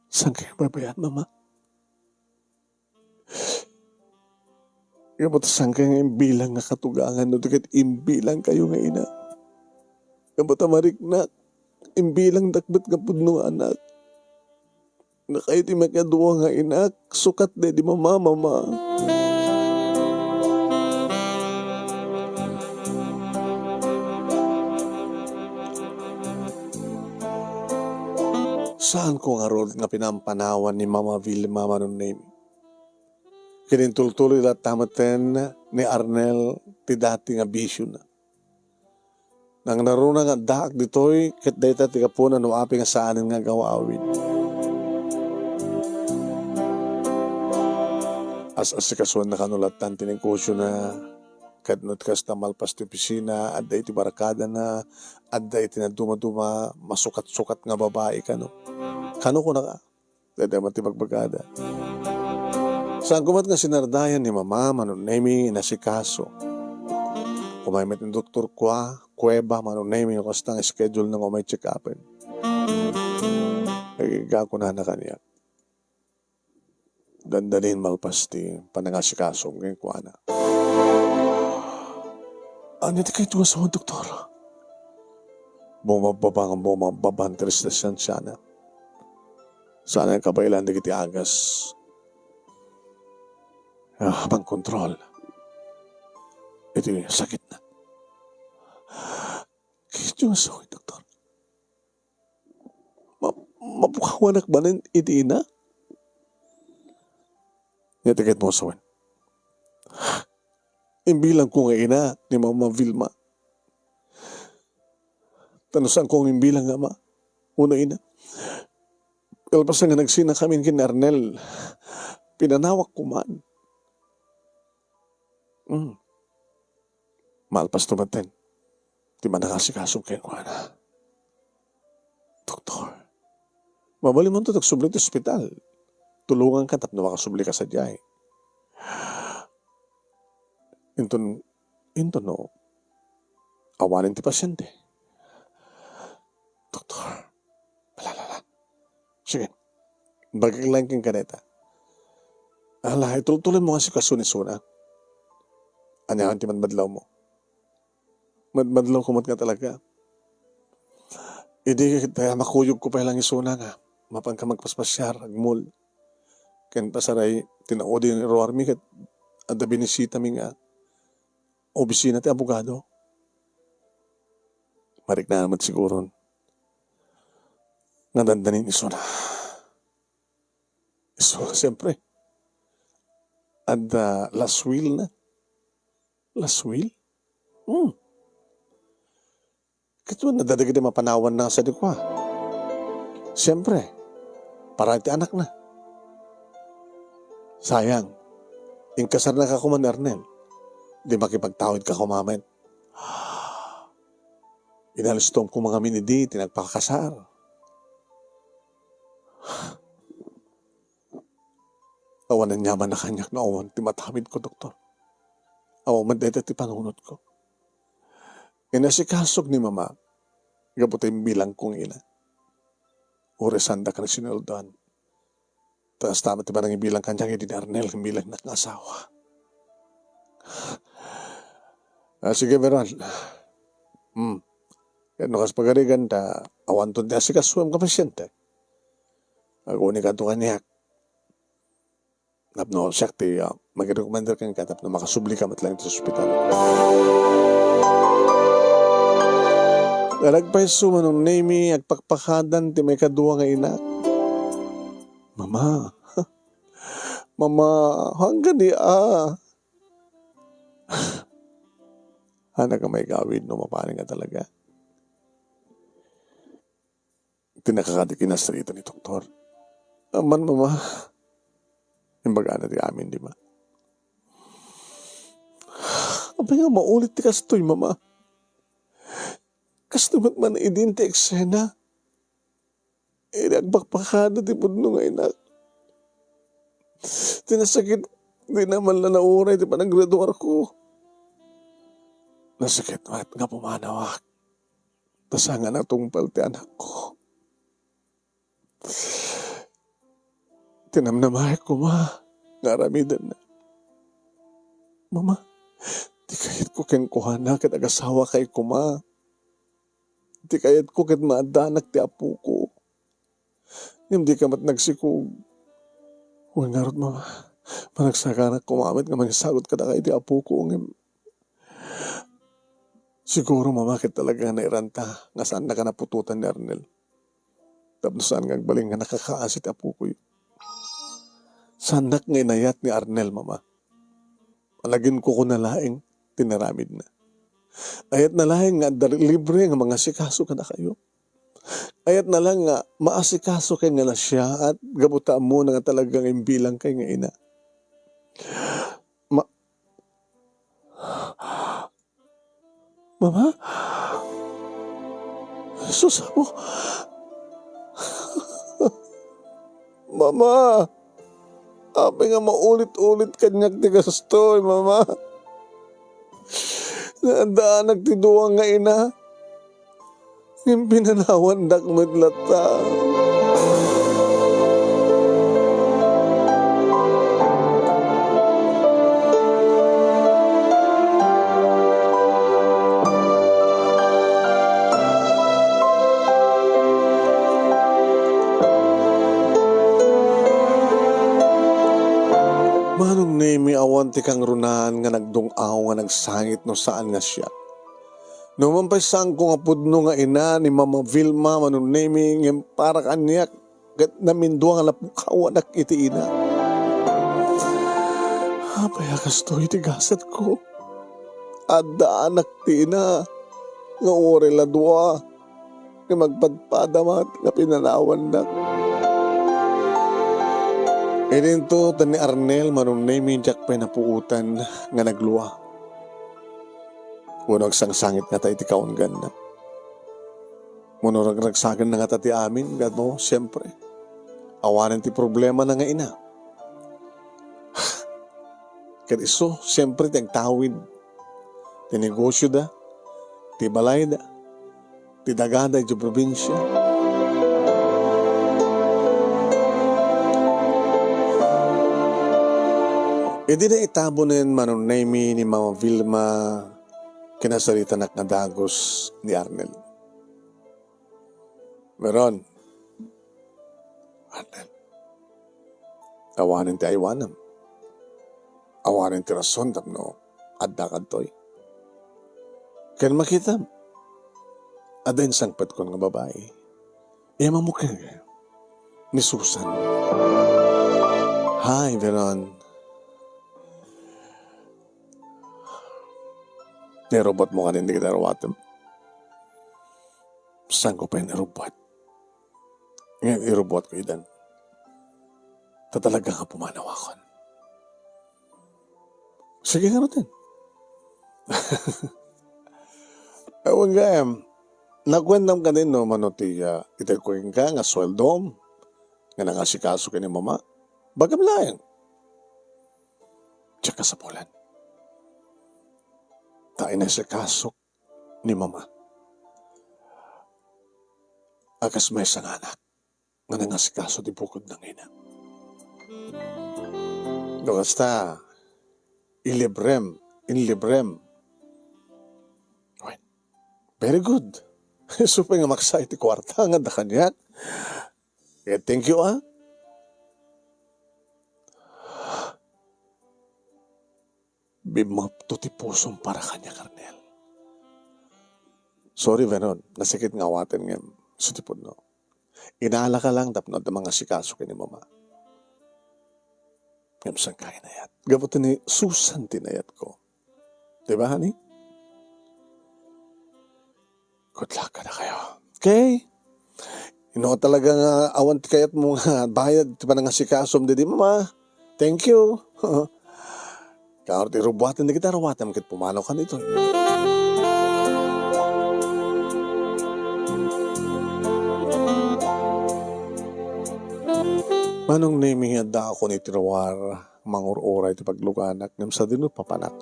Saan kayo babayan, Mama? Ngem ta saan kayo nga imbilang nga katugangan no di ket imbilang kayo nga ina? Ngem ta mariknak, imbilang dakbet nga pudno nga anak. Nga kayo ti makadua nga inak, sukat daydi Mama, Mama. Saanko ngarud nga pinampanawan ni Mama Vilma, Manong Nemi. Ket intultuloy latta metten ni Arnel ti dati nga bisiona. Nangngaruna nga addaak ditoy, ket dayta ti gapuna no apay nga saanen nga agaw-awid. As-asikasuenna kano lattan ti negosiona, ket no kasta malpas ti opisina, adda iti barkadana, adda iti nadumaduma, masukat-sukat nga babai kano. Kano kunaka? Dayta met ti bagbagada. Saanko met nga sinardayan ni Mama, Manong Nemi, inasikaso. Umay met ni Doktor Kua, Kueba, Manong Nemi, no kasta nga schedule na nga umay check-upen. Agigga kunana kaniak. Dandalin malpas ti panangasikaso kenkuana. Ania ti kayto nga sao, Doktor? Bumabbaba nga bumabbaba ti resistensiana. Saan nga kabaelan dagiti agas. Ah, pangkontrol iti sakitna. Kayto nga sao, Doktor? Ma-, mapukawanak manen iti ina? Ket mo sawen. Imbilangko nga ina ni Mama Vilma. Ta no saanko nga imbilang nga ama, wenno ina, kalpasan nga nagsinakamin ken ni Arnel, pinanawak ko man. Hmm. Malpasto metten ti mannakaasikaso kenkuana. Doktor, mabalinmonto ti agsubli ti ospital. Tulonganka tapno makasublika sadiay. Inton, inton no, awanen ti pasiente. Doktor, ala, ala, ala. Sige, ibagak laeng kenka dayta. Ala, itultuloymo nga asikaso ni Sona. Aniaman ti madmadlawmo? Madmadlawko met nga talaga. Idi ket makuyogko pay lang isuna nga mapanka magpaspasiar, agmol. Ken pasaray ti naudi ni ruarmi ket adda binisitami nga obisina ti abogado. Mariknaan met siguron nga dandanin isuna. Isu, siyempre. Adda last will na. Last will? Hmm. Ket wen, adda dagiti mapanawanna sadi kua. Siyempre, para iti anakna. Sayang, inkasarnaka koma ni Arnel. Di makipagtawidka koma met. Inalistom koma ngamin idi ti nagpakasar. Awan aniaman a kaniak no awan ti matamidko, doktor. Awan met dayta ti panunotko. Inasikasok ni Mama gapu ta imbilangko nga ina. Uray saandak a nagsinuldan. Ta kasta met ti panangibilang kaniak idi ni Arnel nga imbilangnak nga asawa. Ah, sige, Meron. Hmm. Ket no kas pagarigan ta awanton ti asikasuem nga pasyente, agunikadto kaniak. Tapno siak ti, ah, magi-recommender kenka tapno makasublika met laeng iti ospital. Nalagpayso, Manong Nemy, agpakpakadan ti maikadua nga inak. Mama. Mama, hanggan di, ah. Anak a maigawid no mapanen nga talaga. Ti nakakadi kinasarita ni doktor. Aman, Mama. Imbagana ti amin, di ba? Apay nga maulit ti kastoy, Mama? Kastoy met man idin ti eksena. Idi agpakpakada ti pudno nga inak. Ti nasakit, di na man la nauray ti panaggraduarko. Nasakit met nga pumanawak. Ta saan nga natungpal ti anakko. Tinamnamaek koma nga aramidenna. Mama, ti kayatko kenkuana ket agasawakay koma. Ti kayatko ket maaddanak ti apoko. Ngem dika met nagsikog. Wen ngarud, Mama, managsaganak koma met nga mangisagut kadakayo ti apoko, ngem siguro, Mama, ket talaga nga nairanta nga saannak a naputotan ni Arnel. Tapno saan nga agbalin nga nakakaasi ti apokoyo. Saannak nga inayat ni Arnel, Mama. Alaginkukona laeng ti naramidna. Ayatna laeng nga adda libre nga mangasikaso kadakayo. Ayatna laeng nga maasikaso ken nga nasiaat gapu ta ammona nga talaga nga imbilangkay nga ina. Ma-, Mama? Sus, Apo. Mama! Apay nga maulit-ulit kaniak ti kastoy, Mama? Naaddanak ti dua nga ina. Ngem pinanawandak met latta. Manong Nemy, awan ti kangrunaan nga nagdung-aw nga nagsangit no saan nga siak. No man pay saanko nga pudno nga ina ni Mama Vilma, Manong Nemy, ngem para kaniak ket namindua nga napukawanak iti ina. Apay a kastoy ti gasatko? Addaanak ti ina nga uray la dua. nga magpadpada met nga pinanawannak. Idinto, ta ni Arnel, Manong Nemi, diak pay napuotan nga naglua wenno agsangsangit ngata iti kaungganna. Wenno ragragsaganna ngata ti amin, gapu, siempre, awanen ti problemana nga ina. Ket isu, siempre, ti agtawid ti negosioda, ti balayda, ti dagada idiay probinsia. Idi naitabonen, Manong Nemi, ni Mama Vilma, kinasaritanak nga dagus ni Arnel. Veron, Arnel, awanen ti aywanam. Awanen ti rason tapno adda kadtoy. Ken makitam, adda insangpetkon nga babai. Iya mamukeng ni Susan. Hi, Veron. Nairubotmo kadi dagiti aruatem? Saanko pay nairubot. Ngem irubotko idan. Ta talaga nga pumanawakon. Sige ngaruden. Awan gayam. Nakuenam kadin no mano ti, ah, itedko kenka nga sueldom nga nangasikaso ken ni Mama. Bagam laeng. Diak kasapulan. Ta inasikaso ni Mama a kas maysa nga anak nga nangasikaso ti bukodna nga ina. No kasta, ilibrem, inlibrem. Wen, very good. Isu pay nga maksa iti kuarta nga adda kaniak. Eh, thank you, ah. Bimmapto ti pusom para kaniak, Arnel. Sorry, Veron. Nasakit nga awaten ngem isu ti pudno. Inalaka lang tapno adda mangasikaso ken ni Mama. Ngem saanka inayat. Gapu ta ni Susan ti inayatko. Di ba, honey? Good luck kadakayo. Okay? No talaga nga awan ti kayatmo nga bayad ti panangasikasom didi Mama, thank you. Kaano ti rubuaten dagiti aruatem ket pumanaw kan itoy. Manong Nemi, adda ako ni ti ruar, mangur-uray ti pagluganak, ngem sadino papanak.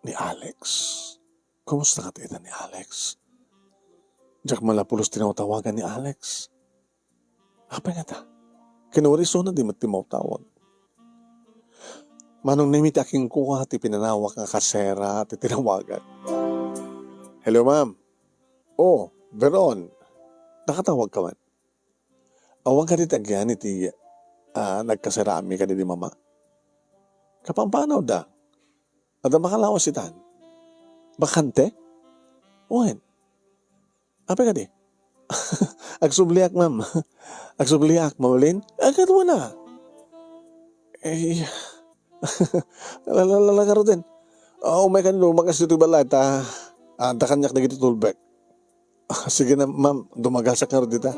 Ni Alex. Kumusta kadi ita ni Alex? Diak man la pulos tinawtawagan ni Alex. Apay ngata? Kinuri isuna di met ti mawtawag. Manong Nemi, ti akingkuha ti pinanawak nga kasera ti tinawagak. Hello, ma'am. Oh, Veron. Nakatawag ka man? Awan kadi ti agyani ti, ah, nagkaserami kadi di Mama? Kapampanaw da. Adda makalawas itan. Bakante? Wen. Apay kadi? Agsubliak, ma'am. Agsubliak, mabalin? Agad wala. Eh, la, la, la, la, garuden. Ah, umay kan lumakas dito balay, ta, ah, da kaniak dagiti tulbek. Ah, sige na, ma'am, dumagasak ngarud dita.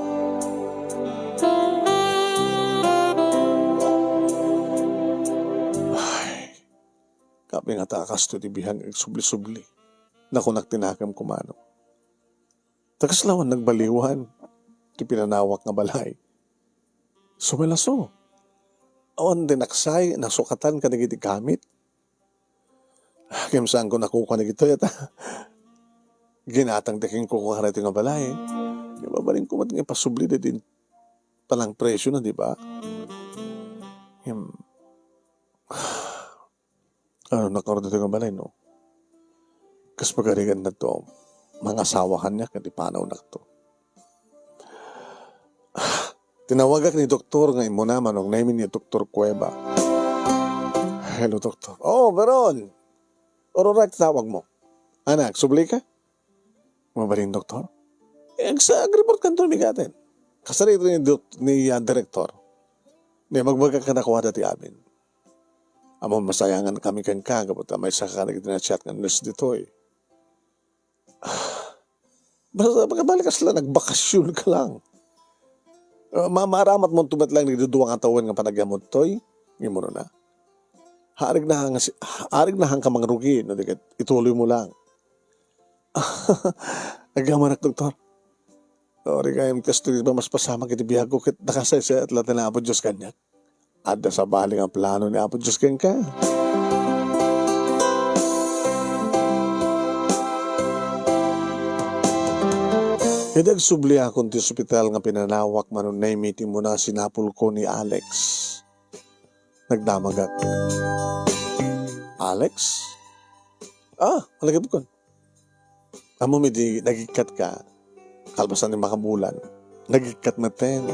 Ay, kapi nga ta kasto ti biag agsubli-subli. Nakunak ti nakem kumano. Ta kasla awan nagbaliwan ti pinanawak nga balay. Sumelaso. Awan ti naksay, nasukatan kadagiti gamit. Ngem saanko nakukua dagitoy, ta ginatang ti kinkukuara iti nga balay. Ngem mabalinko met nga ipasubli daydi panangpresio na, di ba? Ngem, ano, nakaruar ditoy nga balay, no? Kas pagarigan na to, mangasawa kaniak, ket ipanaw na to. Tinawagak ni doktor nga immuna, Manong Nemi, ni Doktor Cueva. Hello, doktor. Oh, Veron. Ururay ti tawag mo. Anak, subli ka? Mabalin, doktor? Eh, agsa-, agreport kanto, migaten. Kasarita ni dok-, ni, ah, direktor. Ni magbaga kadakuada ti amin. Ammom, masayangan kami kenka, gapu ta maysa ka kadagiti na-chat nga nurse ditoy. Basta, pagkabali, kasla nagbakasyon ka lang. Ah, ma-, maaramat mo met lang dagiti dua nga tawen nga panagyamudtoy, immunona. Haarig na nga si-, haarig na hangka mangrugi, no, di ket ituloy mo lang. Agyamanak, doktor. Sorry, gayam, kastoy ti pamaspasamak iti biagko, ket nakasaysayat latta ni Apo Dios kaniak. Adda sabali nga plano ni Apo Dios kenka. Idi agsubliakon ti ospital nga pinanawak, Manong Nemy, ti immuna sinapulko ni Alex. Nagdamagak. "Alex? Ah, malagipkon. Ammom idi nagikkat ka, kalpasan ni makabulan, nagikkat metten."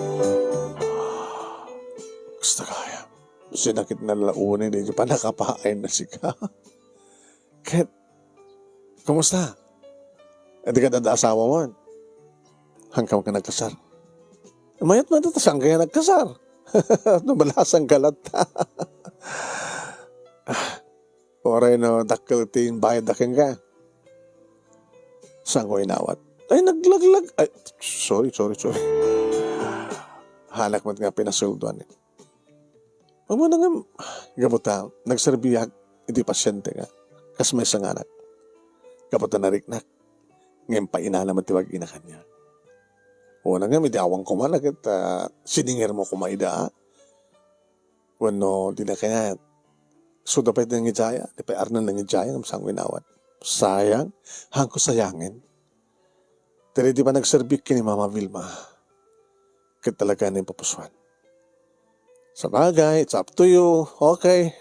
Kasta gayam, sinakit na launi daydi pannakapaayna sika. Ket, kumusta? Idi kadada asawamon? Hangka ka nagkasar? Mayat man ta, saan kaya nagkasar? No, balasan ka latta. Uray no dakkel ti imbayad da kenka. Saanko inawat? Ay, naglaglag. Ay, sorry, sorry, sorry. Haanak met nga pinasuldoan. Ammona ngem, gapu ta nagserbiak iti pasiente nga kas maysa nga anak. Gapu ta nariknak, ngem painana met ti bagina kaniak. Ammona ngem, idi awan koma, ket, ah, siningirmo koma ida, a? Wenno, di na kayat. Suda pay ti nangijaya, di pay Arnel nangijaya, ngem saanko inawat. Sayang, haanko sayangen. Daydi panagserbik ken ni Mama Vilma, ket talaga nga impapusuan. Sabagay, it's up to you. Okay.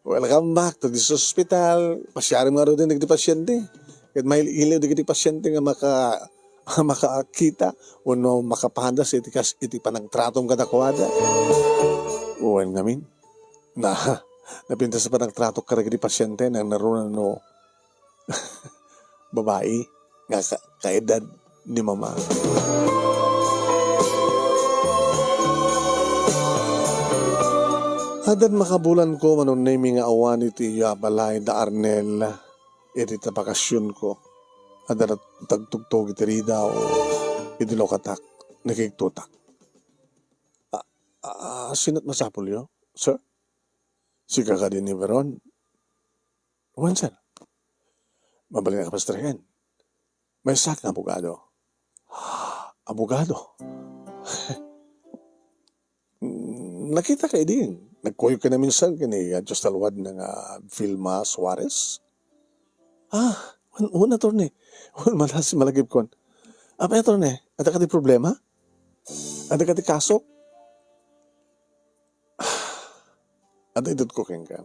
Welcome back to this hospital. Pasiarem ngaruden dagiti pasiente. Ket mail-iliw dagiti pasiente nga maka-, makakita wenno makapadas iti kas-, iti panagtratom kadakuada. Wen ngamin, na, napintas ti panagtratok kadagiti pasiente, nang naruna no babai nga ka-, kaedad ni Mama. Addan makabulanko, Manong Nemy, nga awan iti, ah, balay da Arnel iti ta bakasionko. Adda nagtugtog iti ridaw iti lukatak, nakigtotak. Ah, ah, sino't masapulyo, sir? Sika kadi ni Veron? Wen, sir. Mabalin a kapastreken. Maysak nga abogado. Abogado? Mm, nakita ka idi. Nagkuyog ka na minsan ken ni, ah, Dios talwad na nga Vilma Suarez? Ah, wen, wen, attorney. Wen, malas, malagipkon. Apay, attorney, adda kadi problema? Adda kadi kaso? Adda itedko kenka.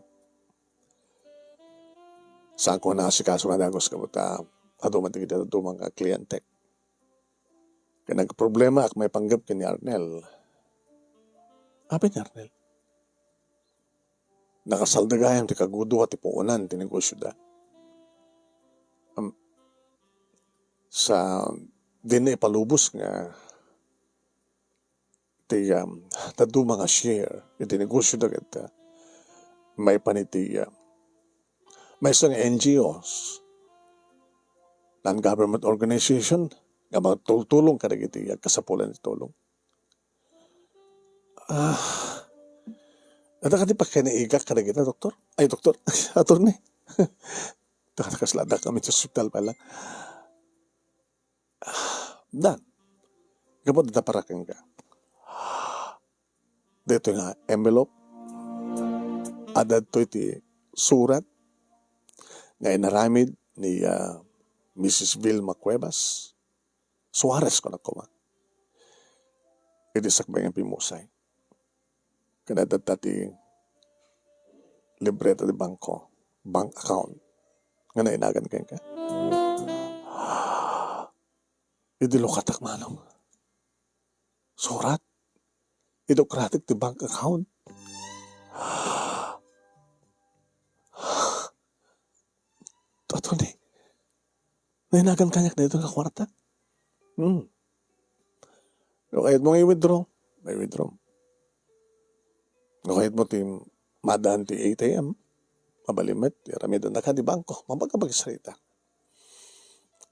Saanko nga naasikaso nga dagus gapu ta adu met dagiti dadduma nga klientek. Ket nagproblemaak maipanggep ken ni Arnel. Apay ni Arnel? Nakasalda gayam ti kagudo a ti puonan ti negosioda. Am, sa dinna ipalubos nga ti, um, dadduma nga share iti negosioda ket, uh, maipan iti, uh, maysa nga N G Os, non-government organization, nga magtultulong kadagiti agkasapulan ti tulong. Ah, adda kadi pakaineegak kadagita, doktor? Ay, doktor, attorney. Kasla adda kami sa ospital pay la. Dan, gapu ta para kenka. Daytoy nga envelope, adda ditoy ti surat nga inaramid ni, ah, Missus Vilma Cuevas Suarez, kunak koma. Iti sakbay nga pimmusay. Ken adda ti libreta ti bangko, bank account, nga nainagan kenka. Idi lukatak, manong, surat, idi ukratek ti bank account. Attorney, nainagan kaniak daytoy nga kuarta. Hmm. No kayatmo nga i-withdraw, mai-withdraw. No kayatmo ti madaan ti A T M, mabalin met, iramidennaka ti bangko, mapagkapagsalita.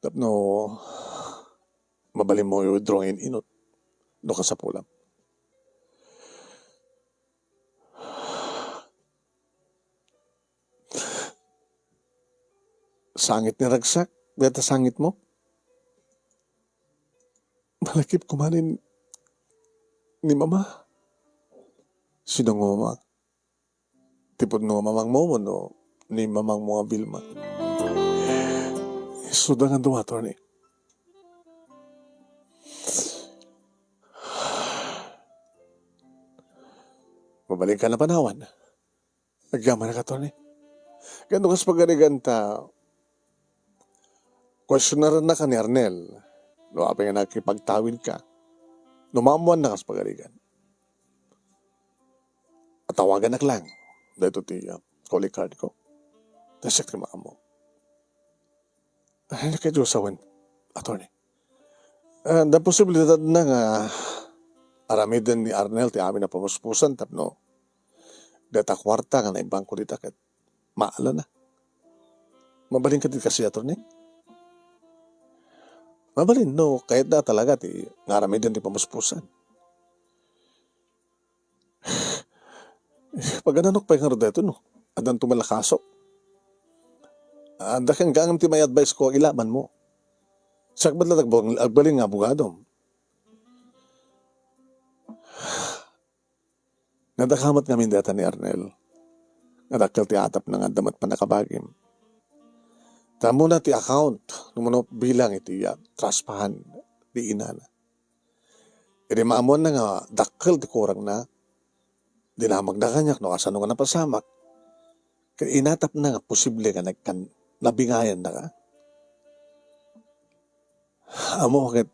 Tapno mabalinmo i-withdraw nga in-inut no kasapulam. Sangit ni ragsak, dayta sangitmo. Malakip kumanen ni mama. Sino nga mama? Ti pudno nga mamangmo wenno ni mamangmo nga Vilma? Isuda nga dua, attorney. Mabalinka napanawan. Agyamanak, attorney. Ken no kas pagarigan ta, questionarennaka ni Arnel. No apay nga nakipagtawidka. No maammoanna kas pagarigan. Atawaganak lang. Dayto ti, ah, calling card ko. Ta siak ti maammo. Ay, nakaidusawin, attorney. Ah, da posibilidad na nga aramiden ni Arnel ti amin a pamuspusan tapno dayta kuarta nga naibangko dita ket maala na. Mabalin kadi kasi, attorney? Mabalin no kayatna talaga ti nga aramiden ti pamuspusan. Pagananok pay ngarud daytoy, no? Addanto man la kaso. Adda ken gangem ti may advice ko ilabanmo. Siak met la ti agbal-, agbalin nga abogadom. Nadakamat ngamin dayta ni Arnel. Nga dakkel ti atapna nga adda met pannakabagim. Ta ammona ti account, no mano bilang iti, ah, trust fund ti inana. Idi maammoanna nga dakkel ti kurangna, dinamagna kaniak no kasano nga napasamak. Ket inatapna nga posible nga nagkan-, nabingayannaka. Ammo ket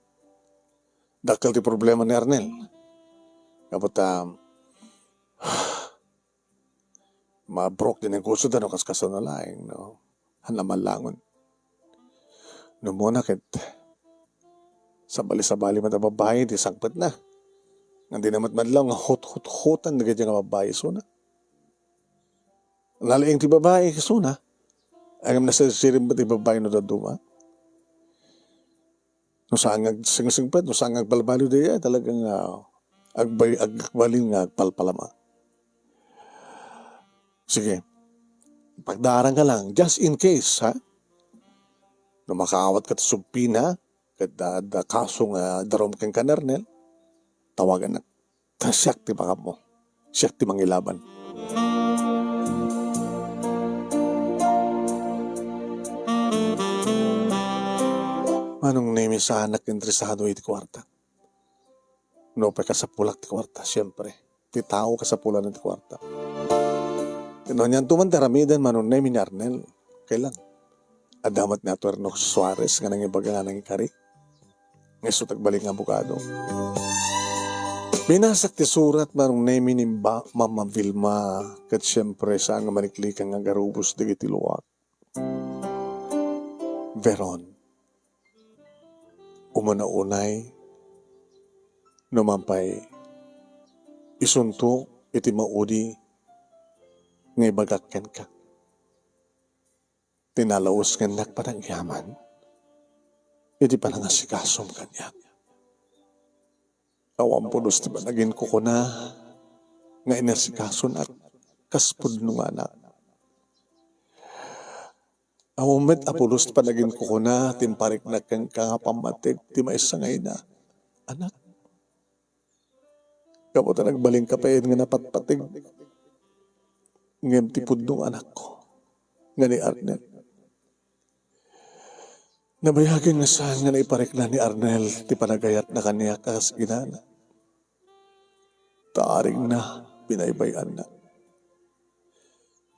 dakkel ti problema ni Arnel. Gapu ta, mabrok ti negosyo da no kas-, kasano laeng, no? Haan a mallangon. No muna ket sabali-sabali met a babbai ti sangpetna. Nga di na met madlaw nga hut-hut-hutan dagiti nga babbai isuna. Nalaing ti babbai isuna. Ngem nasirsirim met ti babbai no dadduma. No saan nga agsingsingpet, no saan nga agbalbaliw dayta, talagang, ah, agbay-, agbalin nga agpalpalama. Sige. Pagdarang ka lang, just in case, ha? No makaawat ka ti subpoena, ket da, da kaso nga darum kenka ni Arnel, tawaganak. Ta siak ti maammo. Siak ti mangilaban. Manong Nemi, saanak interesado iti kuarta. No pay kasapulak ti kuarta, siempre. Ti tao kasapulan ti kuarta. No anianto man ti aramiden, Manong Nemi, ni Arnel, kailan? Adda met ni Attorney Suarez nga nangibaga nga nangikari. Nga isu ti agbalin nga abogado. Binasak ti surat, Manong Nemi, ni ba-, Mama Vilma, ket siempre, saan nga maliklikan nga agarubos dagiti luak. Veron, umuna unay, no man pay, isuntok iti maudi nga ibagak kenka. Ti nalaus nga innak panagyaman iti panangasikasom kaniak. Awan pulos ti panaginkukuna nga inasikasonak kas pudno nga anak. Awan met a pulos ti panaginkukuna ti impariknak kenka nga pammateg ti maysa nga ina, anak. Gapu ta nagbalinka pay nga napatpateg. Ngem ti pudno nga anakko nga ni Arnel. Nabayagen nga saan nga naiparikna ni Arnel ti panagayatna kaniak a kas inana. Ta arigna, binaybay-anna.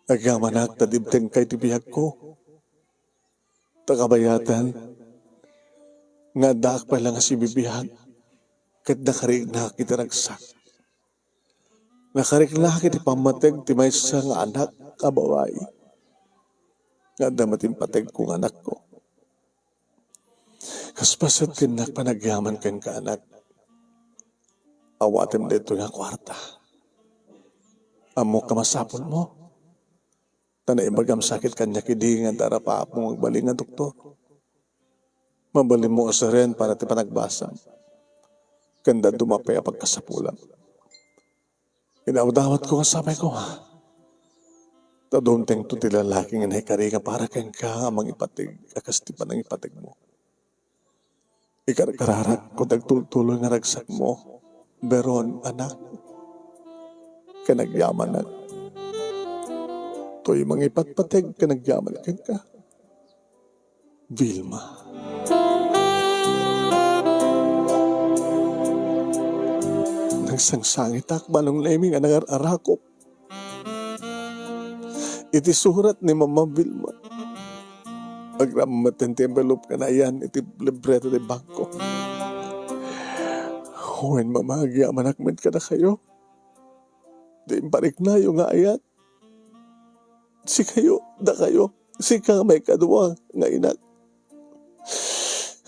Agyamanak ta dimtengka iti biagko. Ta kabayatan nga addaak pay la nga sibibiag ket nakariknak iti ragsak. Nakariknak iti pammateg ti maysa nga anak a babai nga adda met impategko nga anakko. Kas paset ti innak panagyaman kenka, anak. Awatem daytoy nga kuarta. Ammok a masapulmo. Ta naibagam sakit kaniak idi nga adda rapaapmo nga agbalin nga doktor. Mabalinmo a siren para ti panagbasam. Ken dadduma pay a pagkasapulam. Inawdawatko nga sapay koma. Ta dumtengto ti lalaki nga naikari nga para kenka a mangipateg a kas ti panangipategmo. Ikarkararak ko dagtultuloy nga ragsakmo, Beron, anak. Ken agyamanak. Toy mangipatpateg ken agyaman kenka. Vilma. Nagsangsangitak, Manong Nemi, nga nangar-arakop. Iti surat ni Mama Vilma, agraman met ti envelope nga nayan iti libreta ti bangko. Wen, Mama, agyamanak met kadakayo. Ti impariknayo nga ayat. Sikayo, dakayo, sika nga maikadua nga inak.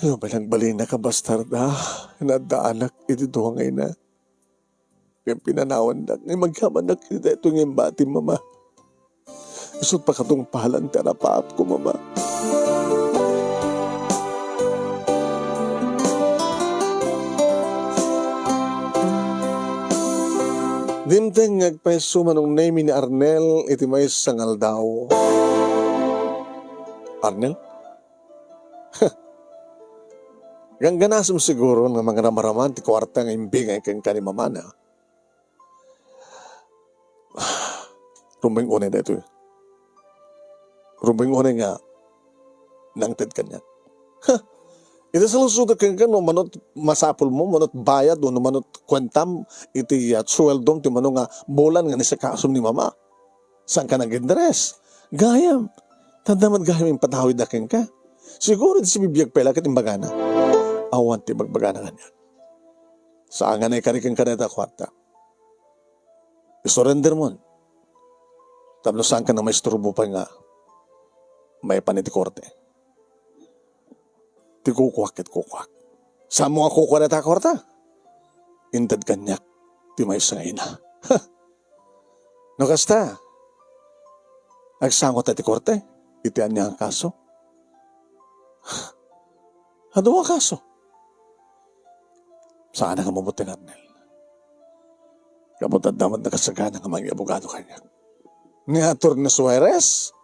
Nupay nagbalinnak a bastarda, naaddaanak iti dua nga ina. Ken pinanawandak nga magyamanak iti daytoy nga imbati, Mama. Isut' pakatungpalan ti arapaapko, Mama. Dimteng nga agpayso Manong Nemi ni Arnel iti maysa nga aldaw. Arnel? Gangganasem siguro nga mangramarama ti kuarta nga imbingay kenka ni mamana. Rumbeng unay daytoy. Rumbeng unay nga nangted kaniak. Ha! Iti saludsodek kenka no manut masapulmo, manut bayad, wenno manut kuentam iti, ah, sueldom ti mano nga bulan nga nisakasom ni Mama. Saanka nag-interes? Gayam. Ta adda met gayam impadawidda kenka. Siguro iti sibibiag pay la ket imbagana. Awan ti ibagbagana kaniak. Saan nga naikari kenka dayta a kuarta. Isurrendermon. Tapno saanka nga maisturbo pay nga maipan iti korte. Ti kukuak ket kukuak. Saanmo nga kukua dayta a kuarta? Inted kaniak ti maysa nga ina. No kasta, agsango ta iti korte iti ania nga kaso? Adu nga kaso. Saan nga mabuting, Arnel. Gapu ta adda met nakasagana nga mangiabogado kaniak. Ni Attorney Suarez?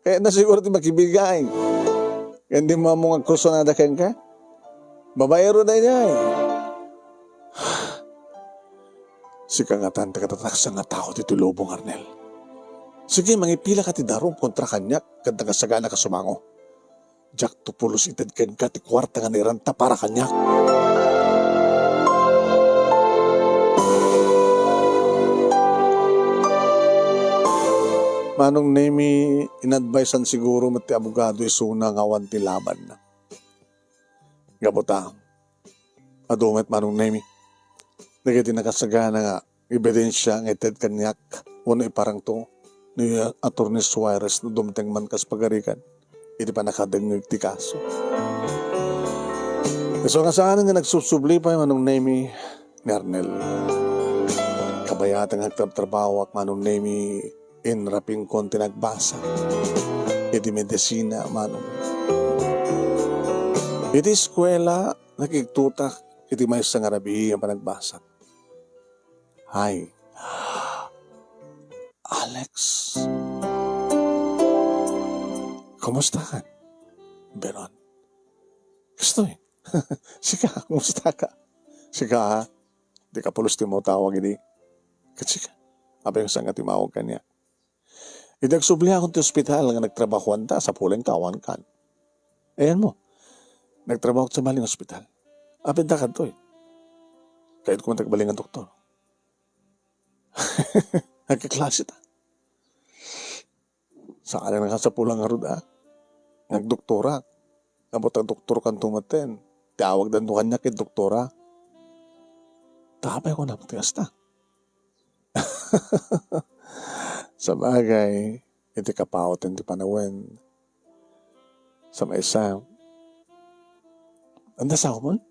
Kayatna siguro ti makibigay. Ken di mo ammo nga agkursunada kenka? Babaero daydiay. Sika ngatan ti katataksa nga tao ditoy lubong, Arnel. Sige, mangipilaka ti darum kontra kaniak ket nakasaganaka sumango. Diakto pulos ited kenka ti kuarta nga nairanta para kaniak. Manong Nemi, inadvisean siguro met ti abogado isuna nga awan ti labanna. Gapu ta, adu met, Manong Nemi, dagiti nakasagana nga ebidensia nga ited kaniak wenno iparangto ni Attorney Suarez no dumteng man kas pagarigan iti pannakadengngeg ti kaso. Isu nga saan nga nagsubsubli pay, Manong Nemi, ni Arnel. Kabayatan nga agtrabtrabahoak, Manong Nemi, inrapingkon ti nagbasa iti medisina, Manong. Iti eskuela, nakigtutak iti maysa nga rabii a panagbasa. Hi. Alex. Kumusta ka? Beron. Kastoy. Sika, kumusta ka? Sika, ha? Di ka pulos ti mautawag idi. Ket sika. Apay nga saan nga timawag kaniak? Idi agsubliakon ti ospital nga nagtrabahoanta, sapulenta awan kan. Ayanmo, nagtrabahoak sa bali nga ospital. Apay dakayo? Kayatko man ti agbalin nga doktor. Agkaklase ta. Saan nga nakasapulan ngarud, a? Nga agdoktora. Gapu ta doktor kanto metten. Ti awagdanto kaniak ket doktora. Ta apay kunam ti kasta? Sabagay, iti kapauten ti panawen. Sa maysa, anda sawmon?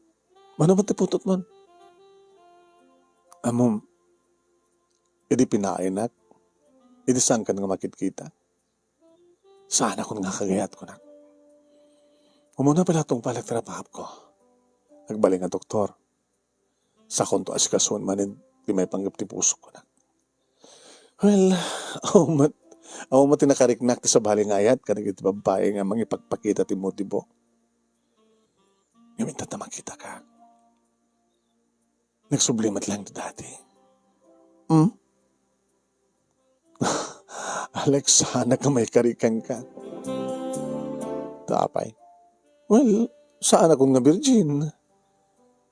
Mano met ti putotmon? Ammom, idi pinaaynak, idi saankan nga makitkita, saanakon nga kagayat, kunak. Umuna pay laeng tungpal ti napaapko. Agbalin nga doktor. Sakonto asikasuen manen ti maipanggep ti pusok, kunak. Well, awan met, awan met ti nakariknak ti sabali nga ayat kadagiti babbai nga mangipakpakita ti motibo. Ngem inta ta makitaka. Nagsubli met laeng ti dati. Hmm? Alex, saanak nga maikari kenka. Ta apay? Well, saanakon nga virgin.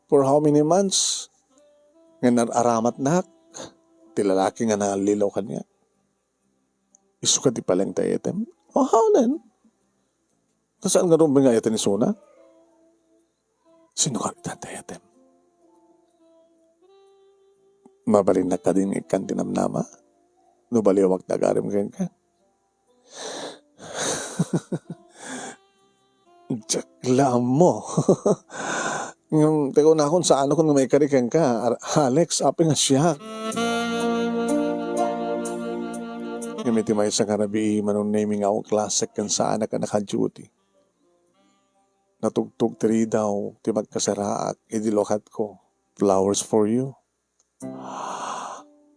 For how many months? Nga nar-aramatnak ti lalaki nga nangallilaw kaniak. Isu kadi paleng ti ayatem? O, hanen? Ta saan nga rumbeng nga ayaten isuna? Sino kadi ti ayatem? Mabalinnak kadi nga ikkan ti namnama? No baliwak ti agarim kenka? Diak la ammo. Ngem, ti kunakon, saanakon nga maikari kenka, Ar-, Alex, apay nga siak. Ngem iti maysa nga rabii, Manong Nemy, nga awan klasek ken saanak a naka-duty. Natugtog ti ridaw ti pagkasaraak idi luakatko. Flowers for you.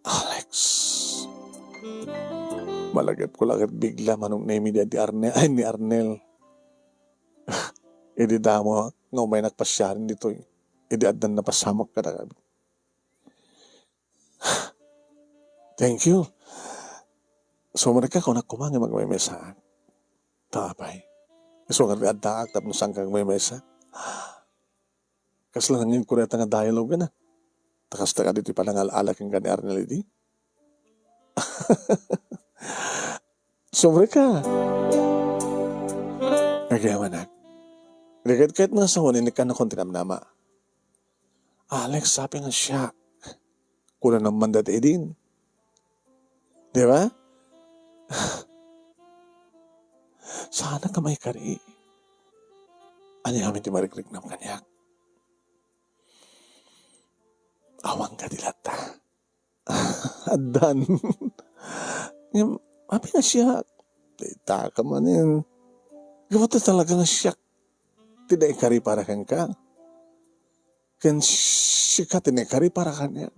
Alex. Malagipko la ket bigla, Manong Nemy, daydi Arnel, ay, ni Arnel. Idi damo nga umaynak pasiaren ditoy. Idi addan napasamak kadakami. Thank you. Sumrek ka, kunak koma nga agmemesa. Ta apay? Isu nga addaak tapno saanka agmemesa. Kasla nangin ko dayta nga dialogue na. Ta kasta kadi ti panangal-ala kenka ni Arnel idi. Sumrek ka. Agyamanak. Riket ket nga sawen, inikkanakon ti namnama. Alex, apay nga siak? Kuna naman dati idin. Di ba? Saanak nga maikari. Ania amin ti marikriknam kaniak? Awan kadi latta. Addan. Ngem, apay nga siak? Dayta ka manen. Gapu ta talaga nga siak ti naikari para kenka. Ken sika ti naikari para kaniak.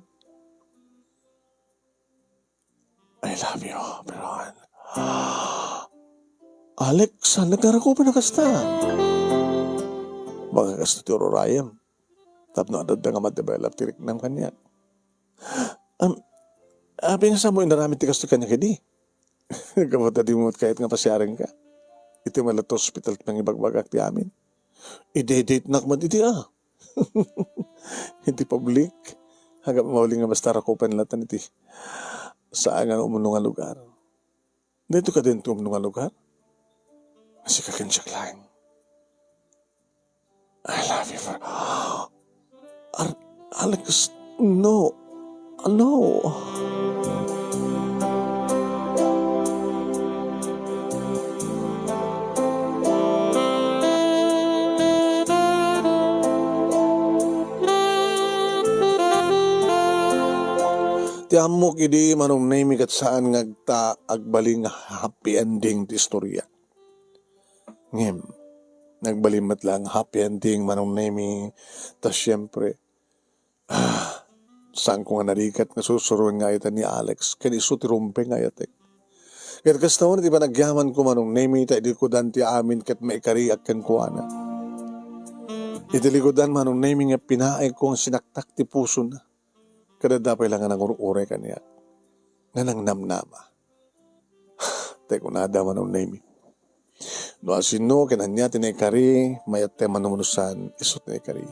I love you, Peron. Alex, saan nga rakupen a kasta? Makakasta ti ururayem. Tapno adda nga ma-develop ti riknam kaniak. Am, apay nga saanmo inaramid ti kastoy kaniak idi? Gapu ta dimo met kayat nga pasiarenka. Iti malad ti hospital ti mangibagbagak ti amin. Ide-datenak met idi, a. Iti public. Agap mauli nga basta rakupen latta iti saan nga umno nga lugar. Daytoy kadin ti umno nga lugar? Sika ken siak laeng. I love you for, Ar-, Alex, no. No. Ti ammok idi, Manong Nemy, ket saan nga agta-, agbalin nga happy ending ti istorya. Ngem, nagbalin met la nga happy ending, Manong Nemy, ta siempre, ah, saanko nga narigat nga sursuroen nga ayatan ni Alex, ken isu ti rumbeng nga ayatek. Ket kasta met ti panagyamanko, Manong Nemy, ta ilikudan ti amin ket maikariak kenkuana. Iti likudan, Manong Nemy, nga pinaayko nga sinaktak ti pusona. Ket adda pay la nga nangur-uray kaniak nga nangnamnama. Tay kunada, Manong Nemy. No asino ken ania ti naikari, mayat ti manunusan, isu ti naikari.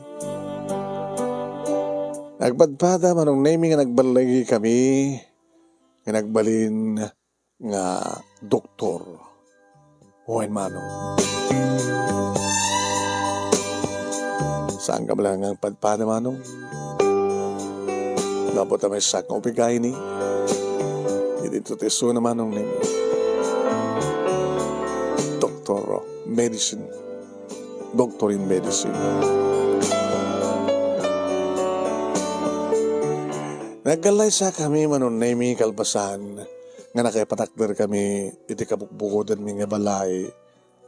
Nagpadpada, Manong Nemy, nga nagballigi kami, nga nagbalin nga doktor. Wen, Manong. Saan ka bala nga padpada, Manong? Gapu ta maysa nga upigayni. Iti tutisuna, Manong, ni Doktor Medicine. Doctor in Medicine. Nagkallaysa kami, Manong Nemy, kalpasan nga nakaipatakder kami iti kabukbukodanmi nga balay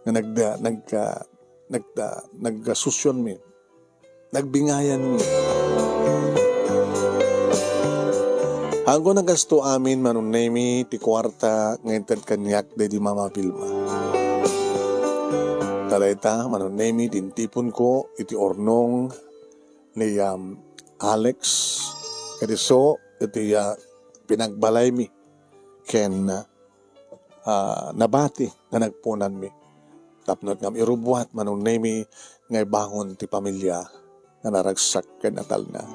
nga nagda-, nagka-, nag-, ah, nagsusyonmi, nagbingayanmi. Haanko nagasto amin, Manong Nemy, ti kuarta nga inted kaniak daydi Mama Vilma. Ta dayta, Manong Nemy, ti intiponko iti urnong ni, um, Alex, ken isu iti, ah, pinagbalaymi ken, ah, nabati nga nagpunanmi. Tapno ngam irubbuat, Manong Nemy, nga ibangon ti pamilya nga naragsak ken natalna.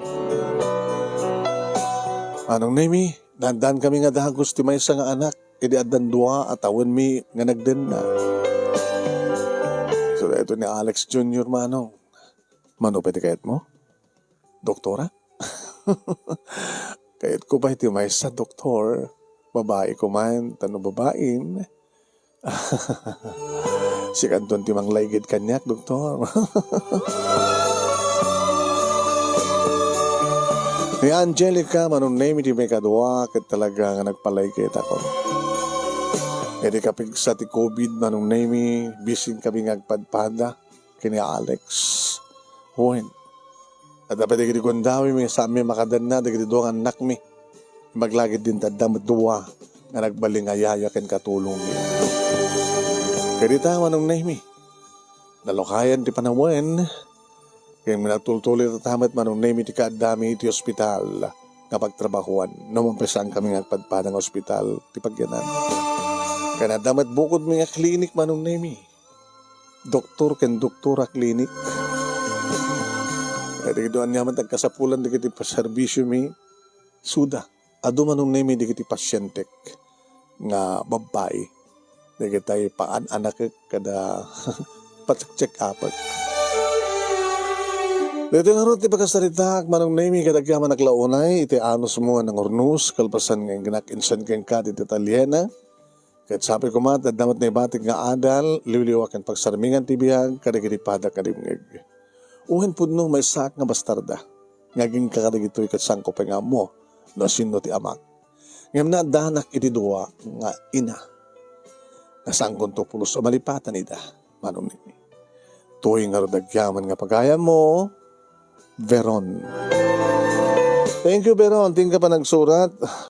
Manong Nemy, naaddankami nga dagus ti maysa nga anak idi addan dua a tawenmi nga nagdenna. So, daytoy ni Alex Junior, Manong. Mano pay ti kayatmo? Doktora? Kayatko pay ti maysa, doktor. Babaiko man, tano babain. Sikanton ti manglaygit kaniak, doktor. Ni Angelica, Manong Nemy, ti maikadua, ket talaga nga nagpalaygit ako. Iti kapigsa ti covid, Manong Nemy, bisin kami nga agpadpada ken ni Alex. Wen, adda pay dagiti gundawimi, saanmi a makadenna dagiti dua nga annakmi. Imbag la ketdin ta adda met dua nga nagbalin nga yaya ken katulongmi. Ket ita, Manong Nemy, nalukayan ti panawen, ken nagtultuloy ta met, Manong Nemy, ti kaaddami iti ospital nga pagtrabahuan. No man pay saankami nga agpadpada nga ospital ti pagyanan. Ken adda met bukodmi nga klinik, Manong Nemy. Doktor ken doktora klinik. Ket dagiti aniaman ti agkasapulan dagiti paserbisiomi, isuda. Adu, Manong Nemy, dagiti pasientek nga babbai. Dagitay paan-anakek kada pacheck-check-upek. Daytoy ngarud ti pakasaritaak, Manong Nemy, ket agyamanak la unay iti anusmo a nangurnos, kalpasan nga ingnak insan kenka dita Italiana. Ket sapay koma, adda met naibatik nga adal, liwliwa ken pagsarmingan ti biag kadagiti padak nga dimngeg. Wen pudno, maysaak nga bastarda nga agingga kadagitoy ket saanko pay nga ammo no asino ti amak. Ngem naaddanak iti dua nga ina nga saankonto pulos a malipatan ida, Manong Nemy. Tuy ngarud agyaman nga pagayammo, Veron. Thank you, Veron. Ti inka panagsurat.